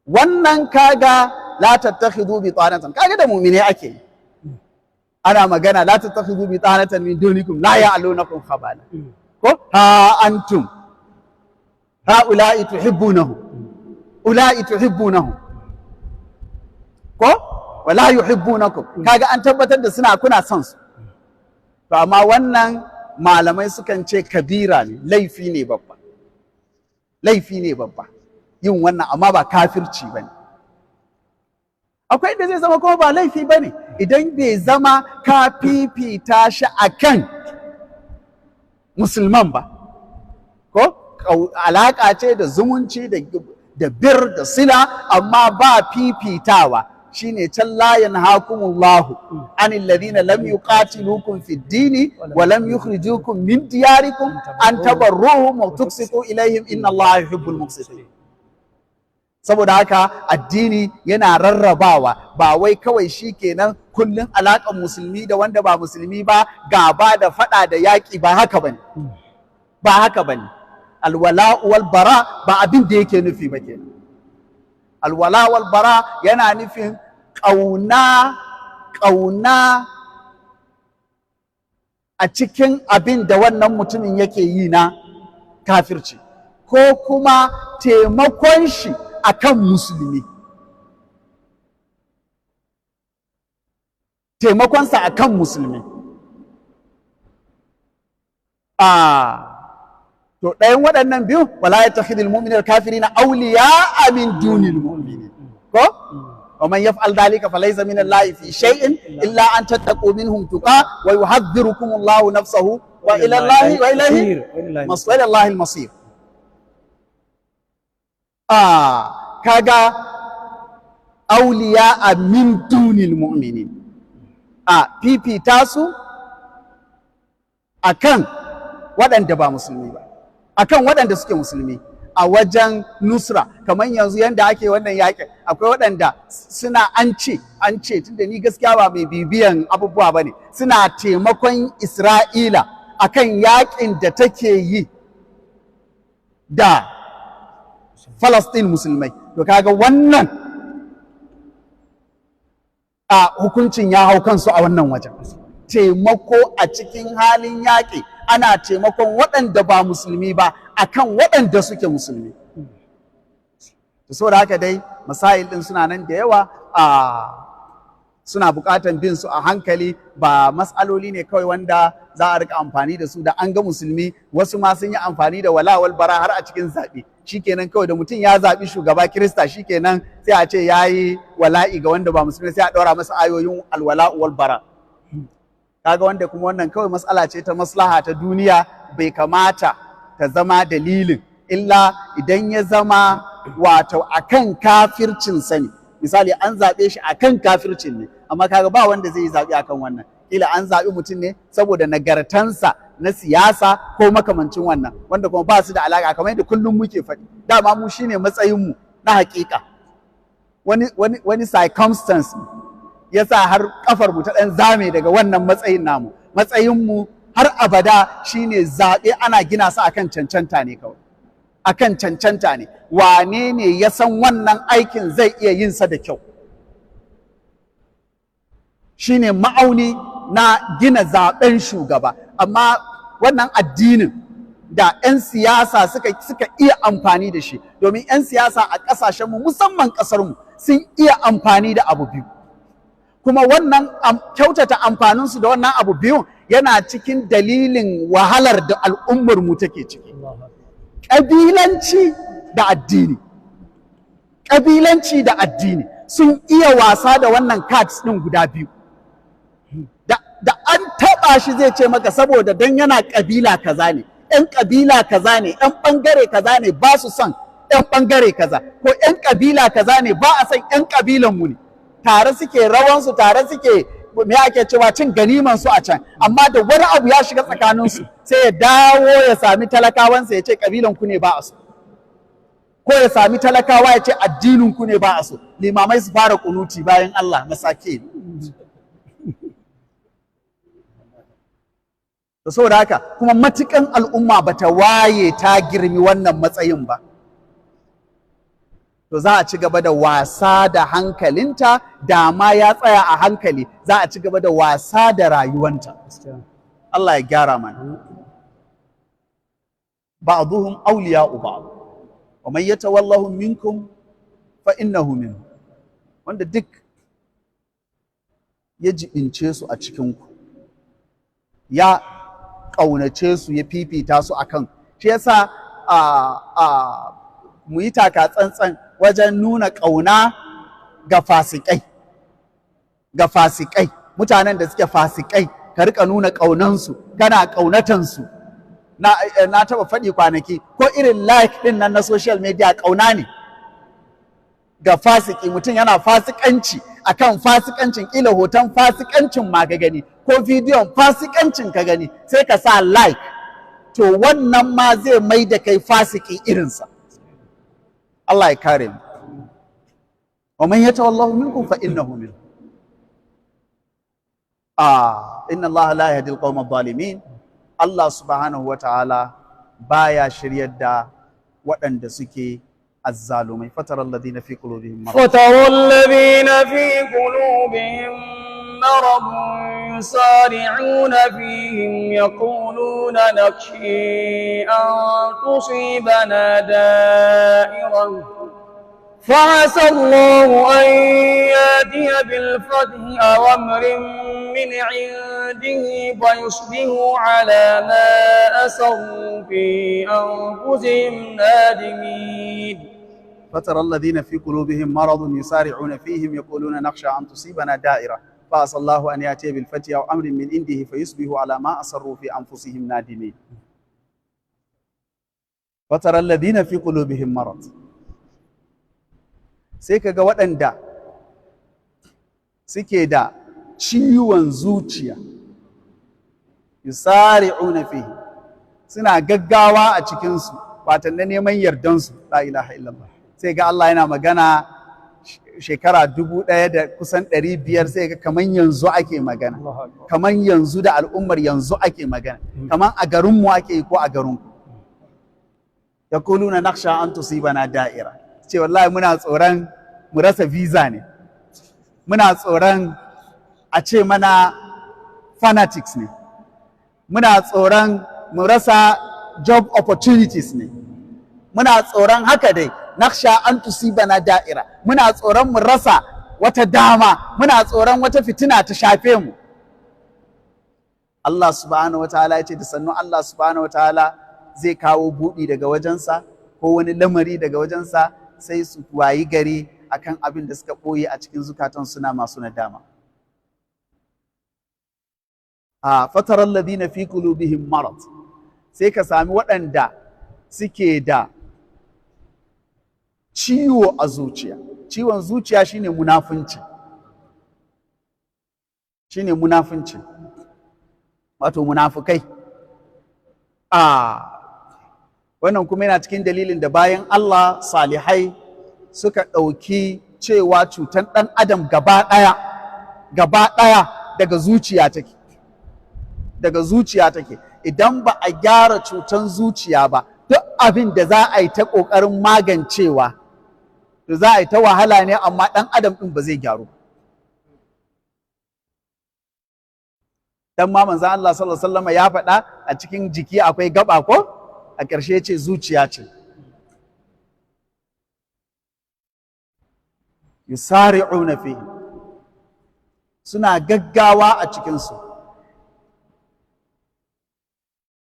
Wannan kaga la tattakhidhu bi tanatan, kaga da mu'mine ake ana magana, la tattakhidhu bi tanatan min dunikum la ya'lunakum khabala, ko ha antum ha'ula'i tuhibbunahu. Ula'i tuhibbunahum ko wala yuhibbunakum. Kaga an tabbatar da suna kuna son su. To amma wannan malamai sukan ce kabira ne, laifi ne babba, laifi ne babba yin wannan, amma ba kafirci bane. Akwai inda zai zama kuma ba laifi bane idan bai zama ka fifita shi akan musulman ba, ko alaka ce da zumunci da bir da sila, amma ba fifitawa. Shine can la yanhakumullahu anil ladina lam yuqatilukum fid dini wa lam yukhrijukum min diyarikum an tabarruhum wa tuqsitu ilaihim inna Allaha yuhibbul muqsitin. Saboda haka addini yana rarrabawa, ba wai kawai shikenan kullun alakan musulmi da wanda ba musulmi ba gaba da fada da yaki, ba haka bane, ba haka bane. Alwala wal bara ba abin da yake nufi ba kenan. Alwala wal bara yana nufin ƙauna, ƙauna a cikin abin da wannan mutumin yake yi na kafirci, ko kuma taimakon shi akan musulmi, taimakonsa akan musulmi. To ɗayan waɗannan biyu, wala yattakhidul mu'minul kafirina awliya'a min dunil mu'minin, ko wa man yaf'al dhalika falaysa min Allahi fi shay'in illa an tattaqu minhum tuqa wa yuhadhdhirukum Allahu nafsahu wa ila Allahi wa ilayhi masir, Allahi al-masir. Kaga awliya'a min dunil mu'minin, a fifita su akan waɗanda ba musulmi ba, akan waɗanda suke musulmi a wajen nusra. Kamar yanzu yanda ake wannan yakin, akwai waɗanda suna an ce tunda ni gaskiya ba mai bibiyan abubuwa ba ne, suna taimakon Isra'ila akan yakin da take yi da Falastin musulmai. To kaga wannan a hukuncin ya hau kansu a wannan wajen. Taimako a cikin halin yaƙi, ana taimakon waɗanda ba musulmi ba akan waɗanda suke musulmi. To saboda haka dai masail ɗin suna nan da yawa, a suna buƙatan bin su a hankali, ba mas'aloli ne kawai wanda za a rika amfani da su da an ga musulmi. Wasu ma sun yi amfani da wala wal bara har a cikin zaɓe. Shikenan kawai da mutum ya zaɓi shugaba Kirista, shikenan sai a ce yayi wala'i ga wanda ba musulmi, sai a ɗaura masa ayoyin alwala wal bara. Kaga wanda kuma wannan kawai matsala ce ta maslaha ta duniya, bai kamata ta zama dalilin, illa idan ya zama wato akan kafircin sani. Misali an zaɓe shi akan kafircin ne, amma kaga ba wanda zai yi zaɓe akan wannan. Kila an zaɓi mutum ne saboda nagartansa na siyasa ko makamancin wannan, wanda kuma ba su da alaƙa, kamar yadda kullum muke faɗi. Dama mu shine matsayinmu na haƙiƙa. Wani circumstance ya sa har kafar mu ta ɗan zame daga wannan matsayin namu. Matsayinmu har abada shine zaɓe ana gina sa akan cancanta ne kawai, akan cancanta ne. Wane ne ya san wannan aikin zai iya yin sa da kyau, shine ma'auni na gina zaɓen shugaba. Amma wannan addinin da 'yan siyasa suka iya amfani da shi, domin 'yan siyasa a ƙasashenmu musamman ƙasarmu sun iya amfani da abu biyu, kuma wannan kyautata amfaninsu da wannan abu biyun yana cikin dalilin wahalar da al'ummarmu take ciki. Ƙabilanci da addini, ƙabilanci da addini sun iya wasa da wannan cards ɗin guda biyu. Da an taɓa shi zai ce maka saboda don yana ƙabila kaza ne, ‘yan ƙabila kaza ne, ‘yan ɓangare kaza ne ba su son ‘yan ɓangare kaza, ko ‘yan ƙabila kaza ne ba a son ‘yan ƙabilanmu ne. Tare suke rawansu, tare suke me ake cewa cin ganiman su a can, amma da wani abu ya shiga tsakaninsu sai ya dawo ya sami talakawansa ya ce ƙabilan ku ne ba a so, ko ya sami talakawa ya ce addinin ku ne ba a so. Limamai su fara kunuti bayan Allah masake. Da saboda haka kuma matukan al'umma bata waye ta girmi wannan matsayin ba, to za a ci gaba da wasa da hankalinta. Da ma ya tsaya a hankali, za a ci gaba da wasa da rayuwanta. Allah ya gyara mana. Ba'duhum awliya'u ba'd wa man yatawallahum minkum fa innahu minhu. Wanda duk ya jibince su a cikinku, ya ƙaunace su, ya fifita su akan shi. Yasa a mu yi taka tsantsan wajen nuna ƙauna ga fasikai, ga fasikai, mutanen da suke fasikai, ka rika nuna ƙaunansu, kana ƙaunatansu. Na taɓa faɗi kwanaki, ko irin like ɗin nan na social media ƙauna ne ga fasiki. Mutum yana fasikanci, akan fasikancin, ƙila hoton fasikancin ma ka gani ko bidiyon fasikancin ka gani, sai ka sa like, to wannan ma zai mai da kai fasiki irinsa. Allah ya kare mu. Wa man yatawallahu minkum fa innahu minhum. Inna Allah la yahdi al-qawma adh-dhalimin. Allah subhanahu wa ta'ala baya shiryar da waɗanda suke azzalumai. Fataral ladina fi qulubihim marad. فترى الذين في قلوبهم مرض يسارعون فيهم يقولون نخشي أن تصيبنا دائرة فعسى الله أن يأتي بالفتح أو أمر من عنده فيصبحوا على ما أسروا في أنفسهم نادمين. فترى الذين في قلوبهم مرض يسارعون فيهم يقولون نخشى أن تصيبنا دائرة فعسى الله أن يأتي بالفتح أو أمر من عنده فيصبحوا على ما أسروا في أنفسهم نادمين. فترى الذين في قلوبهم مرض، sai kaga waɗanda suke da ciwon zuciya, yusari'una fihi, suna gaggawa a cikinsu, watan na neman yardansu. La ilaha illallah. Sai ga Allah yana magana shekara 1500, sai ga kaman yanzu ake magana, kaman yanzu da al'ummar yanzu ake magana, kaman a garinmu ake yi ko a garinku. Yaquluna nakhsha an tusibana da'ira. Ce wallahi muna tsoron mu rasa visa ne, muna tsoron a ce mana fanatics ne, muna tsoron mu rasa job opportunities ne, muna tsoron haka dai. Nakhsha an tusibana da'ira, muna tsoron mu rasa wata dama, muna tsoron wata fitina ta shafe mu. Allah subhanahu wataala ya ce da sannu Allah subhanahu wataala zai kawo buɗi daga wajensa ko wani lamari daga wajensa, sai su wayi gari akan abin da suka ɓoye a cikin zukatan suna masu nadama. A fataral ladina fi qulubihim marad, sai ka sami waɗanda suke da ciwo a zuciya. Ciwon zuciya shine munafunci, shine munafunci, wato munafukai. A wannan kuma yana cikin dalilin da bayan Allah salihai suka ɗauki cewa cutan ɗan adam gaba ɗaya, gaba ɗaya daga zuciya take, daga zuciya take. Idan ba a gyara cutan zuciya ba, duk abin da za a yi ta ƙoƙarin magancewa, to za a yi ta wahala ne, amma ɗan adam ɗin ba zai gyaru. Dan ma manzon Allah sallallahu alaihi wasallam ya faɗa a cikin jiki akwai gaba ko a ƙarshe ce zuciya ce. Yusari'una fihi, suna gaggawa a cikinsu.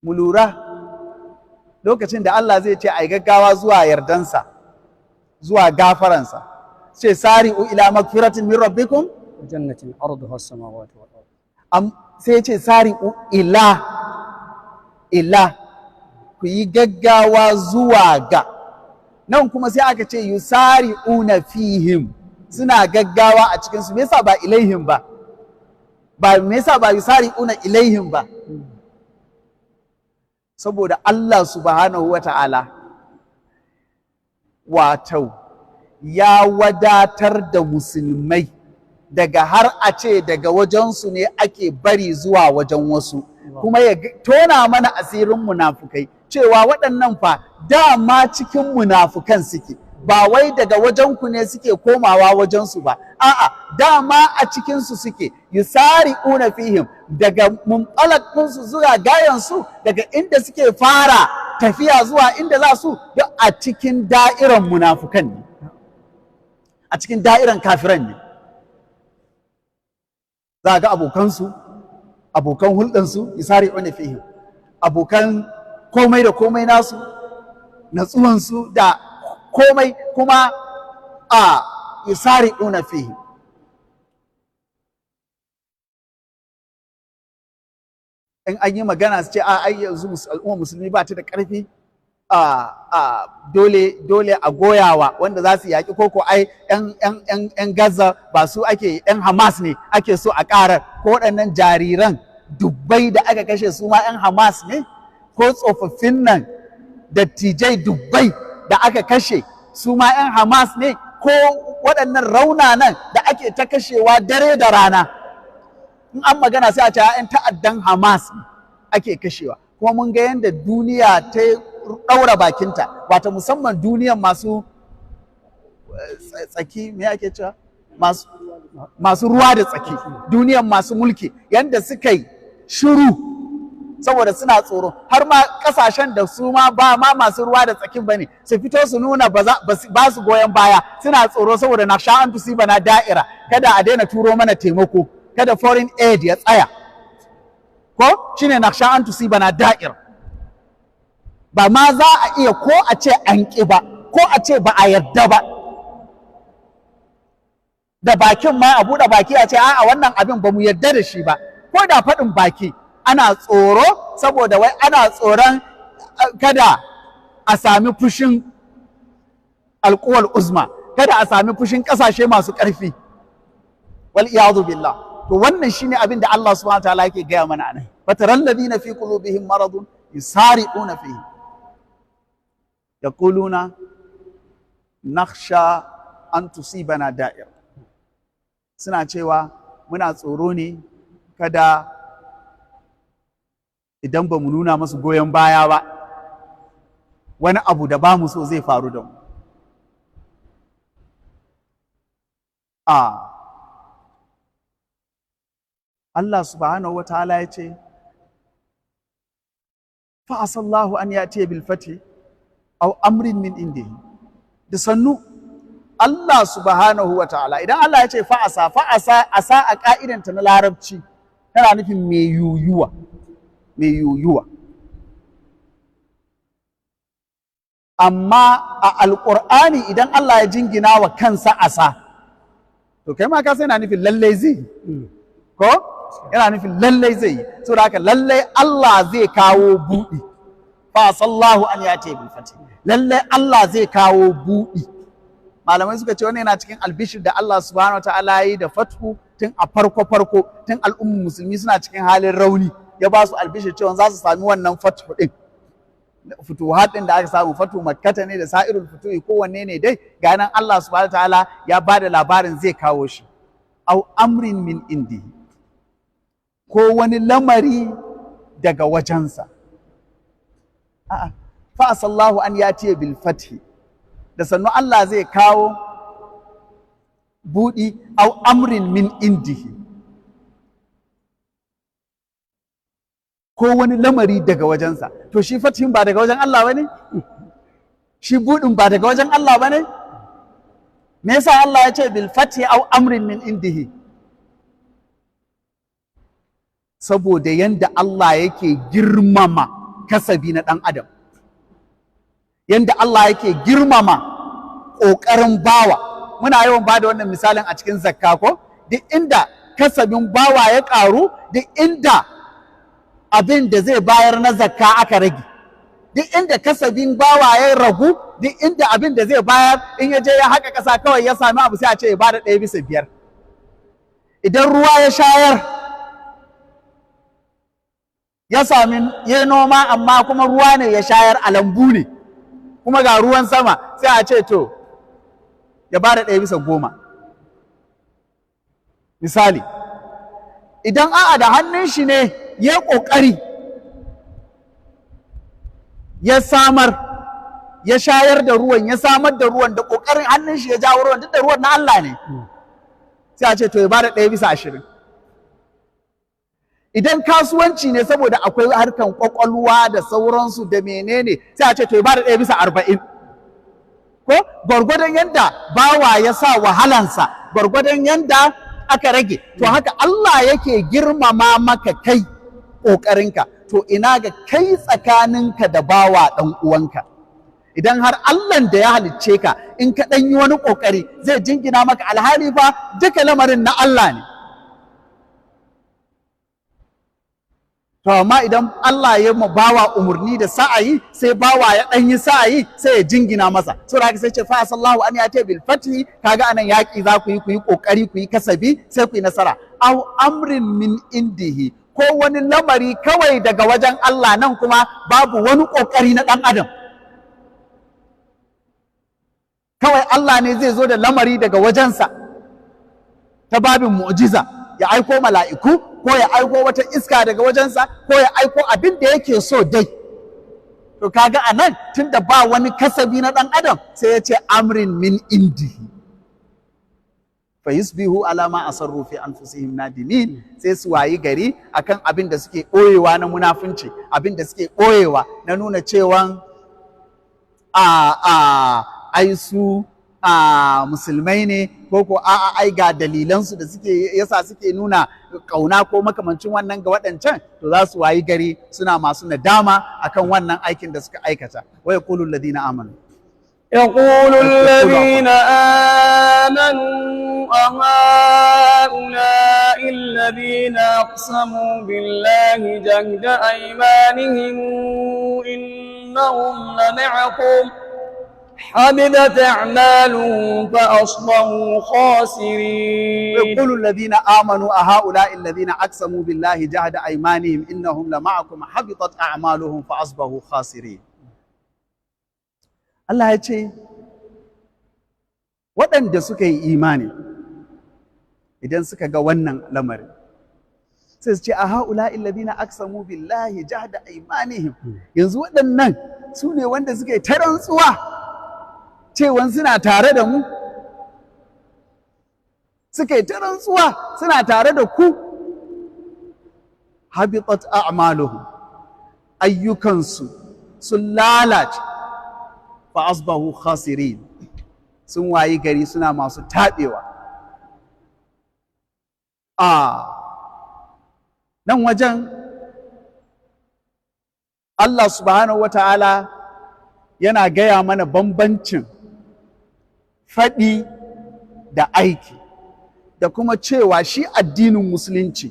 Mu lura lokacin da Allah zai ce ai gaggawa zuwa yardansa, zuwa gafaransa, ce sari'u ila magfiratin min rabbikum jannatin arduha as-samawati wal ard. Sai ce sari'u ila, ila, ku yi gaggawa zuwa ga. Nan kuma sai aka ce yusari'una fihim, suna gaggawa a cikinsu. Me yasa ba ilaihim ba? Ba me yasa ba yusari'una ilaihim ba? Saboda Allah subhanahu wa ta'ala wato ya wadatar da musulmai daga har a ce daga wajensu ne ake bari zuwa wajen wasu, kuma ya tona mana asirin munafukai cewa waɗannan fa dama cikin munafukan suke, ba wai daga wajenku ne suke komawa wajensu ba, a'a dama a cikinsu suke. Yusari'una fihim, daga muntalaqinsu zuwa gayansu, daga inda suke fara tafiya zuwa inda za su, duk a cikin da'iran munafukan ne. A cikin da'iran kafiran ne za ga abokansu, abokan hulɗansu, yusari'una fihim, abokan komai da komai nasu, natsuwansu da komai, kuma a yusari'una fihim. In an yi magana su ce a ai yanzu al'ummar musulmi ba ta da ƙarfi, a dole dole a goyawa wanda za su yaƙi, koko ai yan Gaza ba su ake, yan Hamas ne ake so a ƙarar, ko waɗannan jariran dubbai da aka kashe su ma yan Hamas ne, ko tsofaffin nan dattijai dubbai da aka kashe su ma yan Hamas ne, ko waɗannan raunanan da ake ta kashewa dare da rana. In an magana sai a ce 'yan ta'addan Hamas ake kashewa. Kuma mun ga yadda duniya ta ɗaura bakinta, wata musamman duniyan masu tsaki, me ake cewa, masu ruwa da tsaki, duniyan masu mulki, yadda suka yi shiru saboda suna tsoro. Har ma kasashen da su ma ba ma masu ruwa da tsakin bane su fito su nuna ba su goyon baya, suna tsoro saboda na sha'an tusiba na da'ira, kada a daina turo mana taimako, kada foreign aid ya tsaya, ko shine naksha an tusibana da'ir. Ba ma za a iya ko a ce an ƙi ba, ko a ce ba a yarda ba, da bakin ma a buɗe baki a ce a'a wannan abin ba mu yarda da shi ba, ko da faɗin baki ana tsoro, saboda wai ana tsoron kada a sami fushin alƙuwal uzma, kada a sami fushin ƙasashe masu ƙarfi, wal iyadu billah. To wannan shine abin da Allah subhanahu wa ta'ala yake gaya mana anan. Fataral ladina fi qulubihim maradun yusari'una fihi yaquluna nakhsha an tusibana da'ir. Suna cewa muna tsoro ne kada idan ba mu nuna masu goyon baya ba, wani abu da ba mu so zai faru da mu. Allah subhanahu wataala ya ce fa asallahu an ya'tiya bil fathi aw amrin min indihi. Da sannu Allah subhanahu wataala, idan Allah ya ce fa asa, fa asa, asa a ka'idanta na larabci tana nufin mai yuyuwa, mai yuyuwa. Amma a alqur'ani idan Allah ya jingina wa kansa asa, to kai ma ka sai yana nufin lallai zai, ko yana nufin lallai zai yi. Saboda haka lallai Allah zai kawo buɗi. Fa sallahu an yati bil fatih, lallai Allah zai kawo buɗi. Malamai suka ce wannan yana cikin albishir da Allah subhanahu wataala yi da fathu tun a farko farko, tun al'ummar musulmi suna cikin halin rauni, ya ba su albishir cewa za su sami wannan fathu din. Futuhat din da aka samu, fatu makkata ne da sa'irul futuhi, kowanne ne dai ga nan Allah subhanahu wataala ya ba da labarin zai kawo shi. Au amrin min indihi, ko wani lamari daga wajensa. A'a, fa asallahu an yatiya bil fathi, da sannu Allah zai kawo buɗi, au amrin min indihi, ko wani lamari daga wajensa. To shi fatihin ba daga wajen Allah bane? Shi buɗin ba daga wajen Allah bane? Me yasa Allah ya ce bil fathi au amrin min indihi? Saboda yanda Allah yake girmama kasabi na ɗan adam, yanda Allah yake girmama ƙoƙarin bawa. Muna yawan bada wannan misalin a cikin zakka ko? Duk inda kasabin bawa ya ƙaru, duk inda abin da zai bayar na zakka aka rage. Duk inda kasabin bawa ya ragu, duk inda abin da zai bayar in ya je ya haƙa ƙasa kawai ya sami abu, sai a ce ya bada 1 bisa 5. Idan ruwa ya shayar, ya sami ya noma, amma kuma ruwa ne ya shayar, a lambu ne, kuma ga ruwan sama, sai a ce to ya bada 1 bisa 10. Misali, idan a'a da hannun shi ne ya ƙoƙari ya samar, ya shayar da ruwan, ya samar da ruwan da ƙoƙarin hannun shi ya jawo ruwan, duk da ruwan na Allah ne, sai a ce to ya bada 1 bisa 20. Idan kasuwanci ne, saboda akwai harkan ƙwaƙwalwa da sauransu da menene, sai a ce to ya bada 1 bisa 40. Ko Gwargwadon yanda bawa ya sa wahalansa, gwargwadon yanda aka rage. To haka Allah yake girmama maka kai ƙoƙarinka. To ina ga kai tsakaninka da bawa ɗan uwanka? Idan har Allahn da ya halicce ka, in ka ɗan yi wani ƙoƙari zai jingina maka, alhali fa duka lamarin na Allah ne. To amma idan Allah ya ma bawa umarni da sa'ayi, sai bawa ya ɗan yi sa'ayi, sai ya jingina masa. Saboda haka sai ce fa sallahu an ya bil fathi. Kaga anan yaƙi za ku yi, ku yi ƙoƙari, ku yi kasabi, sai ku yi nasara. Aw amrin min indihi, ko wani lamari kawai daga wajen Allah, nan kuma babu wani ƙoƙari na ɗan adam. Kawai Allah ne zai zo da lamari daga wajensa ta babin mu'jiza, ya aiko mala'iku, ko ya aiko wata iska daga wajensa, ko ya aiko abin da yake so dai. To kaga anan tunda ba wani kasabi na ɗan adam, sai ya ce amrin min indihi. Fa yusbihu ala ma asarru fi anfusihim nadimin, sai su wayi gari akan abin da suke ɓoyewa na munafunci, abin da suke ɓoyewa na nuna cewan a ai su a musulmai ne, ko ko a'a ai ga dalilansu da suke yasa suke nuna kauna ko makamancin wannan ga waɗancan. To za su wayi gari suna masu nadama akan wannan aikin da suka aikata. Wa yaqulu alladhina amanu. يقول الذين آمنوا أهؤلاء الذين أقسموا بالله جهد أيمانهم إنهم لمعكم حبطت أعمالهم فأصبحوا خاسرين. يقول الذين آمنوا أهؤلاء الذين أقسموا بالله جهد أيمانهم إنهم لمعكم حبطت أعمالهم فأصبحوا خاسرين. Allah ya ce waɗanda suka yi imani idan suka ga wannan lamarin sai su ce a ha'ula alladhina aqsamu billahi jahda aymanihim, yanzu waɗannan su ne wanda suka yi ta rantsuwa cewan suna tare da mu, suka yi ta rantsuwa suna tare da ku. Habitat a'maluhum, ayyukansu sun lalace, fa asbahu khasirin, sun wayi gari suna masu taɓewa. A nan wajen Allah subhanahu wa ta'ala yana gaya mana bambancin faɗi da aiki, da kuma cewa shi addinin musulunci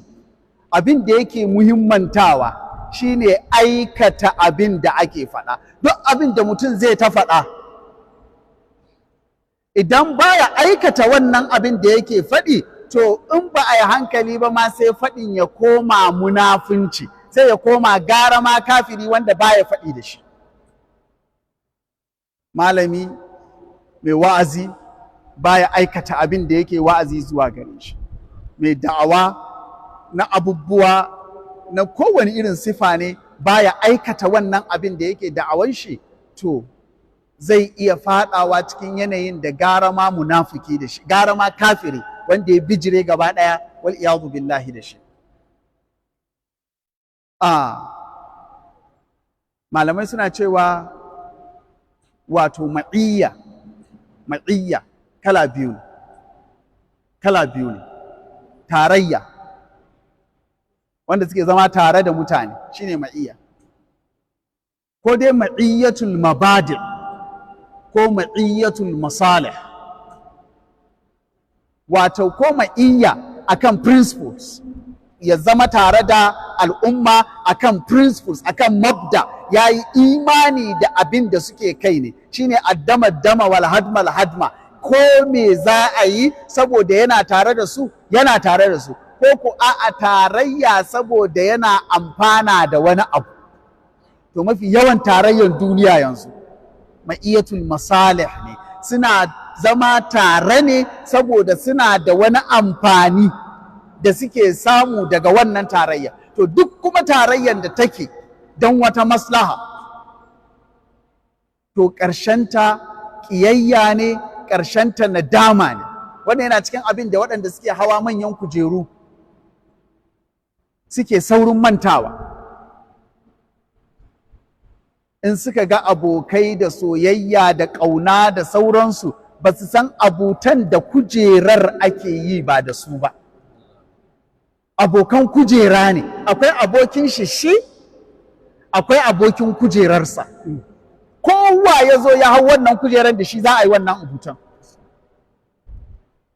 abin da yake muhimmantawa shine aikata abin da ake faɗa. Duk abin da mutum zai ta faɗa, idan baya aikata wannan abin da yake faɗi, to in ba a yi hankali ba ma sai faɗin ya koma munafunci, sai ya koma gara ma kafiri wanda baya faɗi da shi. Malami mai wa'azi baya aikata abin da yake wa'azi zuwa gare shi, mai da'awa na abubuwa na kowane irin sifa ne baya aikata wannan abin da yake da'awan shi, to zai iya fadawa cikin yanayin da gara ma munafiki da shi, gara ma kafiri wanda ya bijire gaba daya, wal iyadu billahi da shi. Malamai suna cewa wato ma'iyya kala biyu ne, tarayya wanda suke zama tare da mutane shine ma'iyya, ko dai ma'iyyatul mabadi ko ma'iyyatul masalih, wato ko ma'iyya akan principles, ya zama tare da al'umma akan principles, akan mabda, yayi imani da abin da suke kai ne, shine addama dama wal hadmal hadma, ko me za a yi saboda yana tare da su, yana tare da su, ko ko a'a tarayya saboda yana amfana da wani abu. To mafi yawan tarayyar duniya yanzu ma'iyatul masalih ne, suna zama tare ne saboda suna da wani amfani da suke samu daga wannan tarayya. To duk kuma tarayyar da take don wata maslaha, to ƙarshenta ƙiyayya ne, ƙarshenta nadama ne. Wannan yana cikin abin da waɗanda suke hawa manyan kujeru suke saurin mantawa. In suka ga abokai da soyayya da ƙauna da sauransu, ba su san abutan da kujerar ake yi ba da su ba. Abokan kujera ne. Akwai abokin shi shi, akwai abokin kujerarsa. Kowa ya zo ya hau wannan kujerar, da shi za a yi wannan abutan.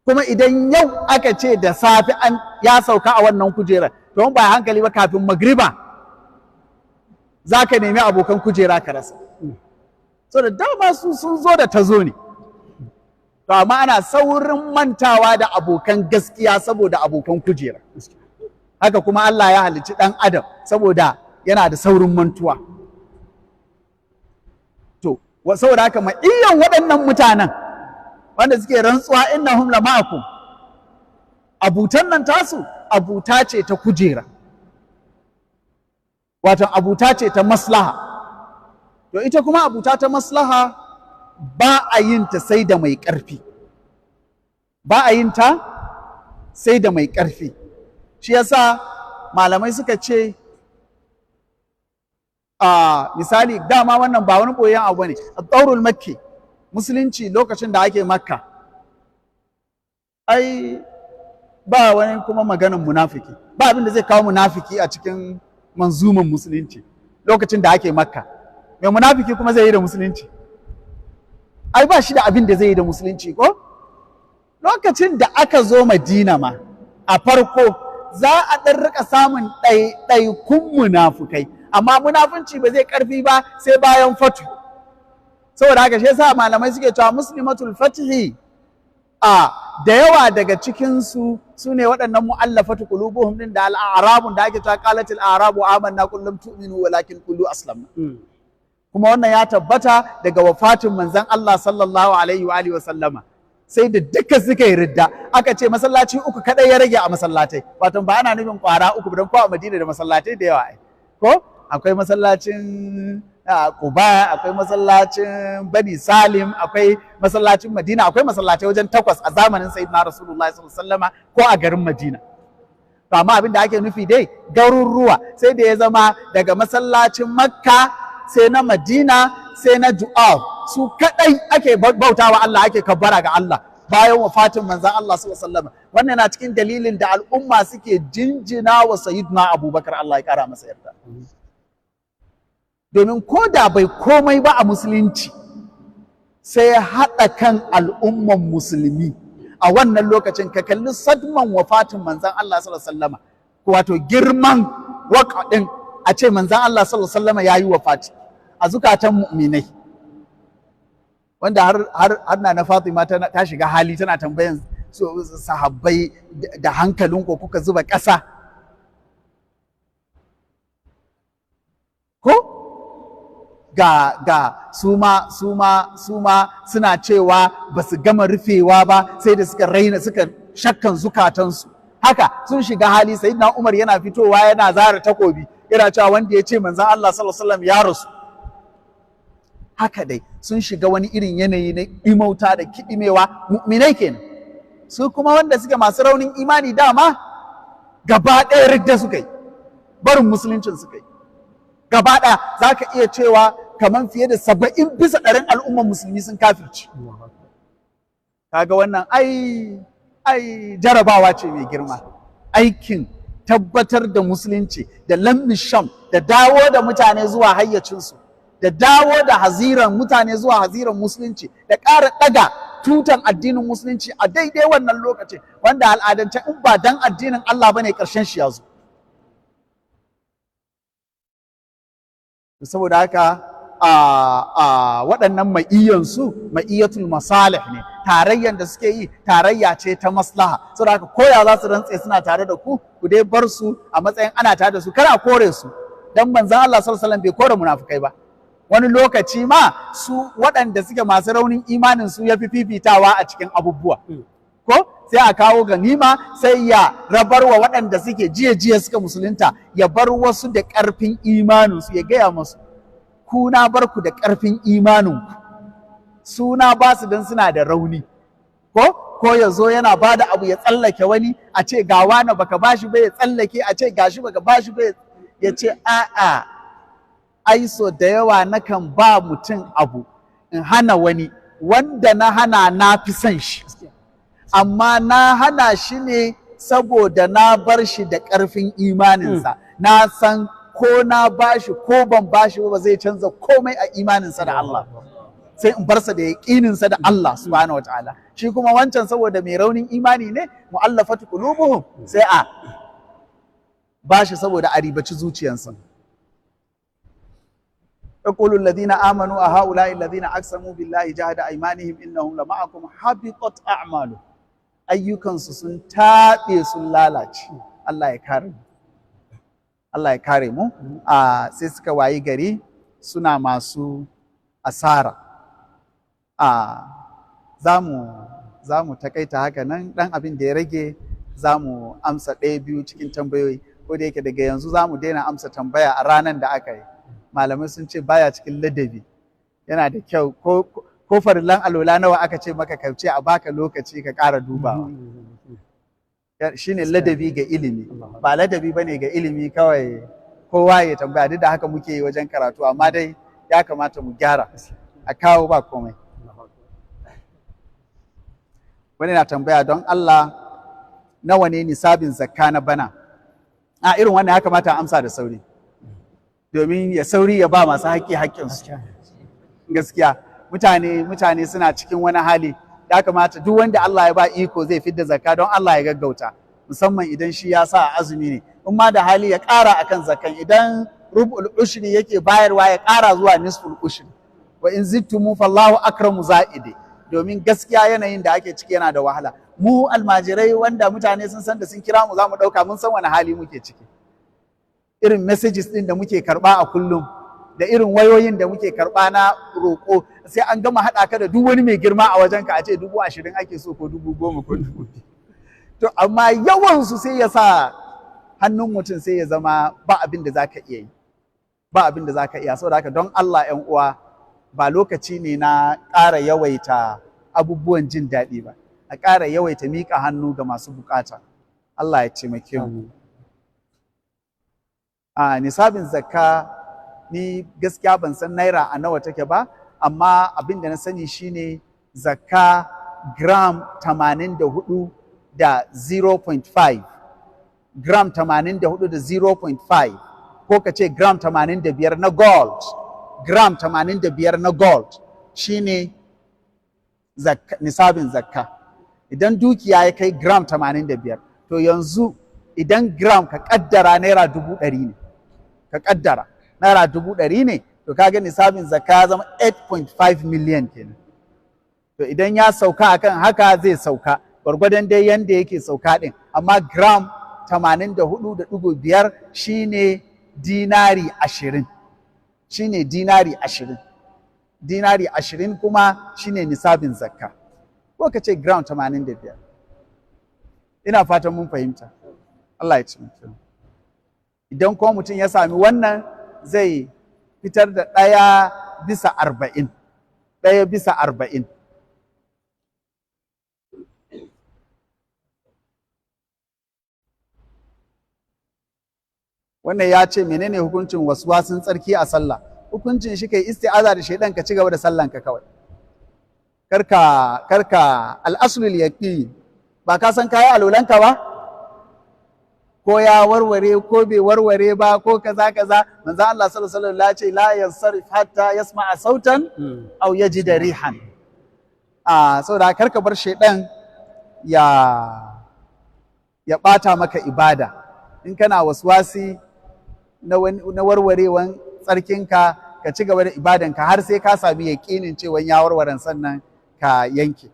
Kuma idan yau aka ce da safe an ya sauka a wannan kujerar, to ba hankali ba, kafin magriba za ka nemi abokan kujera ka rasa. So da dama su sun zo da ta zo ne. To amma ana saurin mantawa da abokan gaskiya saboda abokan kujera. Haka kuma Allah ya halicci ɗan adam saboda yana da saurin mantuwa. To saboda haka ma'iyyan waɗannan mutanen wanda suke rantsuwa innahum la ma'akum, abutan nan tasu abuta ce ta kujera, wato abuta ce ta maslaha. To ita kuma abuta ta maslaha ba a yin ta sai da mai ƙarfi, ba a yin ta sai da mai ƙarfi. Shi yasa malamai suka ce, a misali, dama wannan ba wani ɓoyen abu ne a tsaurul Makki, musulunci lokacin da ake Makka, ai ba wani kuma maganin munafiki, ba abin da zai kawo munafiki a cikin manzuman musulunci. Lokacin da ake Makka, mai munafiki kuma zai yi da musulunci? Ai ba shi da abin da zai yi da musulunci. Ko lokacin da aka zo Madina ma, a farko za a ɗan rika samun ɗaiɗaikun munafukai, amma munafunci ba zai ƙarfi ba sai bayan fatu. Saboda haka shi yasa malamai suke cewa muslimatul fatihi a da yawa daga cikinsu su ne waɗannan mu'allafatu qulubuhum din da al'arabun da ake cewa qalatil a'rabu amanna, qul lam tu'minu walakin qulu aslamna. Kuma wannan ya tabbata daga wafatin manzon Allah sallallahu alaihi wa alihi wa sallama, sai da duka suka yi ridda, aka ce masallaci uku kadai ya rage a masallatai. Wato ba ana nufin kwara uku, don ko a Madina da masallatai da yawa ai. Ko akwai masallacin Quba, akwai masallacin Bani Salim, akwai masallacin Madina, akwai masallatai wajen takwas a zamanin Sayyidina Rasulullahi sallallahu alaihi wasallama ko a garin Madina. To amma abin da ake nufi dai garuruwa, sai da ya zama daga masallacin Makka sai na Madina sai na Ju'af, su kadai ake bautawa Allah, ake kabbara ga Allah bayan wafatin manzon Allah sallallahu alaihi wasallam. Wannan yana cikin dalilin da al'umma suke jinjina wa Sayyidina Abubakar, Allah ya kara masa yarda, domin ko da bai komai ba a musulunci, sai ya haɗa kan al'umman musulmi a wannan lokacin. Ka kalli sadman wafatin manzon Allah sallallahu alaihi wasallama, wato girman waƙaɗin a ce manzon Allah sallallahu alaihi wasallama ya yi wafati a zukatan mu'minai, wanda har na Fatima ta shiga hali tana tambayan sahabbai, da hankalin ko kuka zuba ƙasa ko ga su ma suna cewa ba su gama rufewa ba, sai da suka raina, suka shakkan zukatansu. Haka sun shiga hali. Sayyidina Umar yana fitowa yana zara takobi, yana cewa wanda ya ce manzon Allah sallallahu alaihi wasallam ya rasu. Haka dai sun shiga wani irin yanayi na imauta da kiɗimewa, mu'minai kenan. Su kuma wanda suke masu raunin imani, dama gaba ɗaya ridda suka yi, barin musuluncin suka yi gaba ɗaya. Za ka iya cewa kamar fiye da 70% al'ummar musulmi sun kafirci. Kaga wannan ai jarabawa ce mai girma. Aikin tabbatar da musulunci da lammi sham da dawo da mutane zuwa hayyacinsu, da dawo da haziran mutane zuwa haziran musulunci, da ƙara ɗaga tutan addinin musulunci a daidai wannan lokacin, wanda al'adance in ba dan addinin Allah bane, ƙarshen shi ya zo. Saboda haka a waɗannan ma'iyyansu ma'iyyatul masalih ne. Tarayyan da suke yi tarayya ce ta maslaha. Saboda haka koya za su rantse suna tare da ku, ku dai bar su a matsayin ana tare da su, kada a kore su. Dan manzon Allah sallallahu alaihi wasallam bai kore munafukai ba. Wani lokaci ma su waɗanda suke masu raunin imanin su ya fi fifitawa a cikin abubuwa. Ko sai a kawo ganima, sai ya rabar wa waɗanda suke jiya-jiya suka musulunta, ya bar wasu da ƙarfin imaninsu, ya gaya masu, ku na bar ku da ƙarfin imaninku, suna ba su don suna da rauni. Ko ya zo yana ba da abu ya tsallake wani, a ce ga wani baka bashi ba, ya tsallake, a ce gashi baka bashi ba, ya ce a'a. Ai so da yawa nakan ba mutum abu in hana wani, wanda na hana na fi son shi, amma na hana shi ne saboda na bar shi da ƙarfin imaninsa. Na san ko na bashi ko ban bashi ba zai canza komai a imaninsa da Allah. Sai in barsa da yaƙininsa da Allah subhanahu wataala. Shi kuma wancan saboda mai raunin imani ne, mu'allafatu qulubuhum, sai a bashi saboda a ribaci zuciyansa. يقول الذين آمنوا أهؤلاء الذين أقسموا بالله جهد أيمانهم إنهم لمعكم حبطت أعمالهم. Ayyukansu sun taɓe, sun lalace. Allah ya kare mu, Allah ya kare mu. A sai suka wayi gari suna masu asara. A za mu takaita haka nan. Ɗan abin da ya rage za mu amsa ɗaya biyu cikin tambayoyi, ko da yake daga yanzu za mu daina amsa tambaya a ranar da aka yi. Malamai sun ce baya cikin ladabi. Yana da kyau ko farillan alola nawa aka ce maka, ka ce a baka lokaci ka ƙara dubawa. Shine ladabi ga ilimi. Ba ladabi bane ga ilimi kawai kowa ya tambaya. Duk da haka muke yi wajen karatu, amma dai ya kamata mu gyara. A kawo, ba komai. Wani na tambaya, don Allah nawa ne nisabin zakka na bana? A irin wannan ya kamata a amsa da sauri, domin ya sauri ya ba masu haƙƙi haƙƙinsu. Gaskiya mutane suna cikin wani hali. Ya kamata duk wanda Allah ya ba iko zai fidda zakka, don Allah ya gaggauta, musamman idan shi ya sa azumi ne. In ma da hali ya ƙara akan zakkan, idan rub'ul ushri yake bayarwa ya ƙara zuwa nisful ushri. Wa in zidtumu fallahu akramu za'idi. Domin gaskiya yanayin da ake ciki yana da wahala. Mu almajirai wanda mutane sun san da sun kira mu za mu ɗauka, mun san wani hali muke ciki. Irin messages ɗin da muke karɓa a kullum da irin wayoyin da muke karɓa na roƙo, sai an gama haɗa ka da duk wani mai girma a wajenka a ce 20,000 ake so, ko 10,000, ko 2,000. To amma yawansu sai ya sa hannun mutum sai ya zama ba abin da za ka iya yi, ba abin da za ka iya. Saboda haka don Allah 'yan uwa, ba lokaci ne na ƙara yawaita abubuwan jin daɗi ba, a ƙara yawaita miƙa hannu ga masu buƙata. Allah ya taimake mu. A nisabin zakka, ni gaskiya ban san naira a nawa take ba, amma abin da na sani shine zakka gram 84 da 0.5, gram 84 da 0.5, ko ka ce gram 85 na gold. Gram 85 na gold shine zakka, nisabin zakka, idan dukiya ya kai gram 85. To yanzu idan gram, ka kaddara naira 100,000 ne, ka kaddara naira 100,000 ne, to kaga nisabin zakka ya zama 8.5 million kenan. To idan ya sauka akan haka zai sauka gwargwadon dai yanda yake sauka din, amma gram 84.5 shine dinari 20, shine dinari 20. Dinari 20 kuma shine nisabin zakka, ko ka ce gram 85. Ina fatan mun fahimta. Allah ya ci. Idan kuma mutum ya sami wannan, zai fitar da 1/40, 1/40. Wannan ya ce menene hukuncin waswasin tsarki a sallah? Hukuncin shi kai isti'aza da shaidan, ka ci gaba da sallanka kawai. Karka karka al-aslul yaqin. Ba ka san kayi alolanka ba, ko ya warware ko bai warware ba, ko kaza kaza. Manzo Allah sallallahu alaihi wasallam ya ce la yansarif hatta yasma'a sautan aw yajida rihan. A saboda karka bar shaidan ya bata maka ibada. In kana waswasi na warwarewan tsarkinka, ka ci gaba da ibadanka har sai ka sami yaƙinin cewa ya warwaren, sannan ka yanke.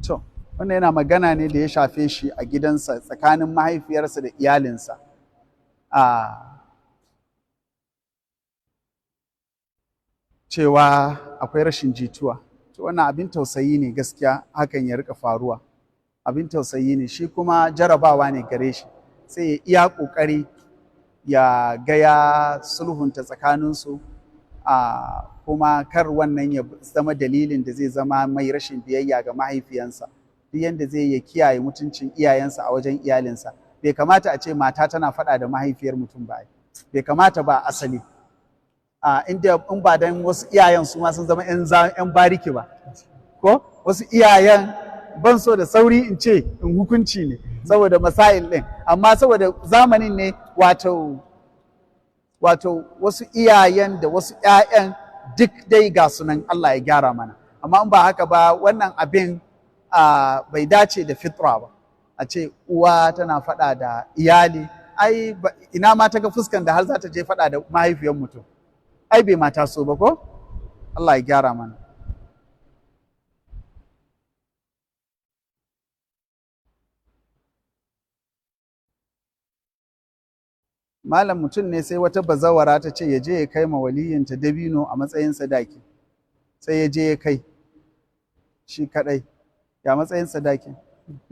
To, wannan yana magana ne da ya shafe shi a gidansa, tsakanin mahaifiyarsa da iyalinsa. A cewa akwai rashin jituwa. To wannan abin tausayi ne gaskiya, hakan ya rika faruwa. Abin tausayi ne, shi kuma jarabawa ne gare shi. Sai ya iya ƙoƙari ya ga ya sulhunta tsakaninsu. Kuma kar wannan ya zama dalilin da zai zama mai rashin biyayya ga mahaifiyansa. Duk yanda zai ya kiyaye mutuncin iyayensa a wajen iyalinsa. Bai kamata a ce mata tana faɗa da mahaifiyar mutum ba, bai kamata ba asali. Inda in ba dan wasu iyayen su ma sun zama 'yan bariki ba, ko wasu iyayen ban so da sauri in ce in hukunci ne saboda masail ɗin, amma saboda zamanin ne, wato wasu iyayen da wasu 'ya'yan duk dai ga sunan, Allah ya gyara mana. Amma in ba haka ba, wannan abin bai dace da fitra ba a ce uwa tana faɗa da iyali. Ai ina ma ta ga fuskan da har za ta je faɗa da mahaifiyar mutum? Ai bai mata so ba ko? Allah ya gyara mana. Malam, mutum ne sai wata bazawara ta ce ya je ya kai ma waliyinta dabino a matsayin sadaki, sai ya je ya kai shi kadai, ya matsayin sadakin?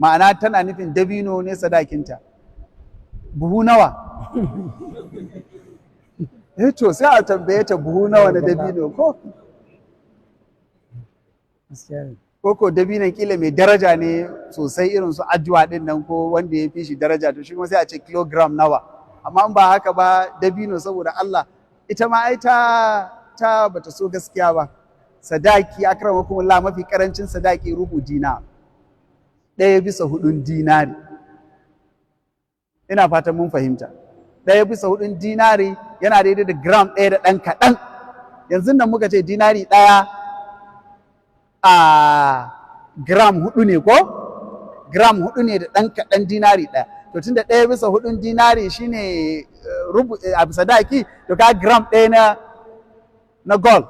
Ma'ana tana nufin dabino ne sadakinta, buhu nawa? Eh to sai a tambaye ta buhu nawa na dabino, ko ko dabinon kila mai daraja ne sosai irin su ajuwa din nan, ko wanda ya fi shi daraja, to shi kuma sai a ce kilogram nawa. Amma in ba haka ba, dabino saboda Allah, ita ma ai ta bata so gaskiya ba. Sadaki, akramakumullah, mafi karancin sadaki rubu dinar, 1/4 dinari. Ina fatan mun fahimta. 1/4 dinari yana daidai da gram 1 da ɗan kaɗan. Yanzu nan muka ce dinari 1 a gram 4 ne, ko? Gram 4 ne da ɗan kaɗan dinari 1. To tunda 1/4 dinari shine rubu a sadaki, to ka gram 1 na gold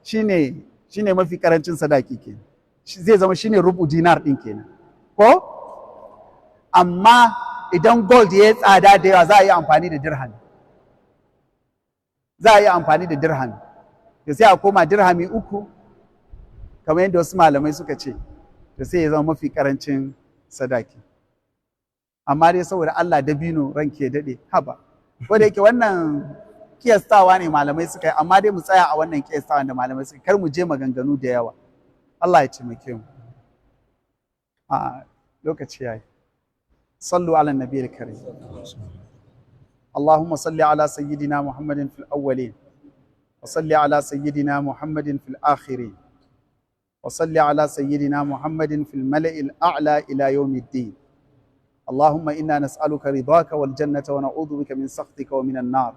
shine mafi karancin sadaki kenan. Zai zama shine rubu dinar ɗin kenan, ko? Amma idan gold ya yi tsada da yawa, za a yi amfani da dirhami. Za a yi amfani da dirhami. Da sai a koma dirhami 3, kamar yadda wasu malamai suka ce, da sai ya zama mafi karancin sadaki. Amma dai saboda Allah, dabino, ranke daɗe, haba. Ko da yake wannan kiyastawa ne malamai suka yi, amma dai mu tsaya a wannan kiyastawa da malamai suka yi, kar mu je maganganu da yawa. Allah ya taimake mu. A lokaci yayi. صلوا على النبي الكريم. اللهم صل على سيدنا محمد في الأولين، وصل على سيدنا محمد في الآخرين، وصل على سيدنا محمد في الملأ الأعلى إلى يوم الدين. اللهم إنا نسألك رضاك والجنة، ونعوذ بك من سخطك ومن النار.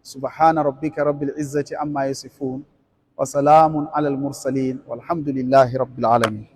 سبحان ربك رب العزة عما يصفون، وسلام على المرسلين، والحمد لله رب العالمين.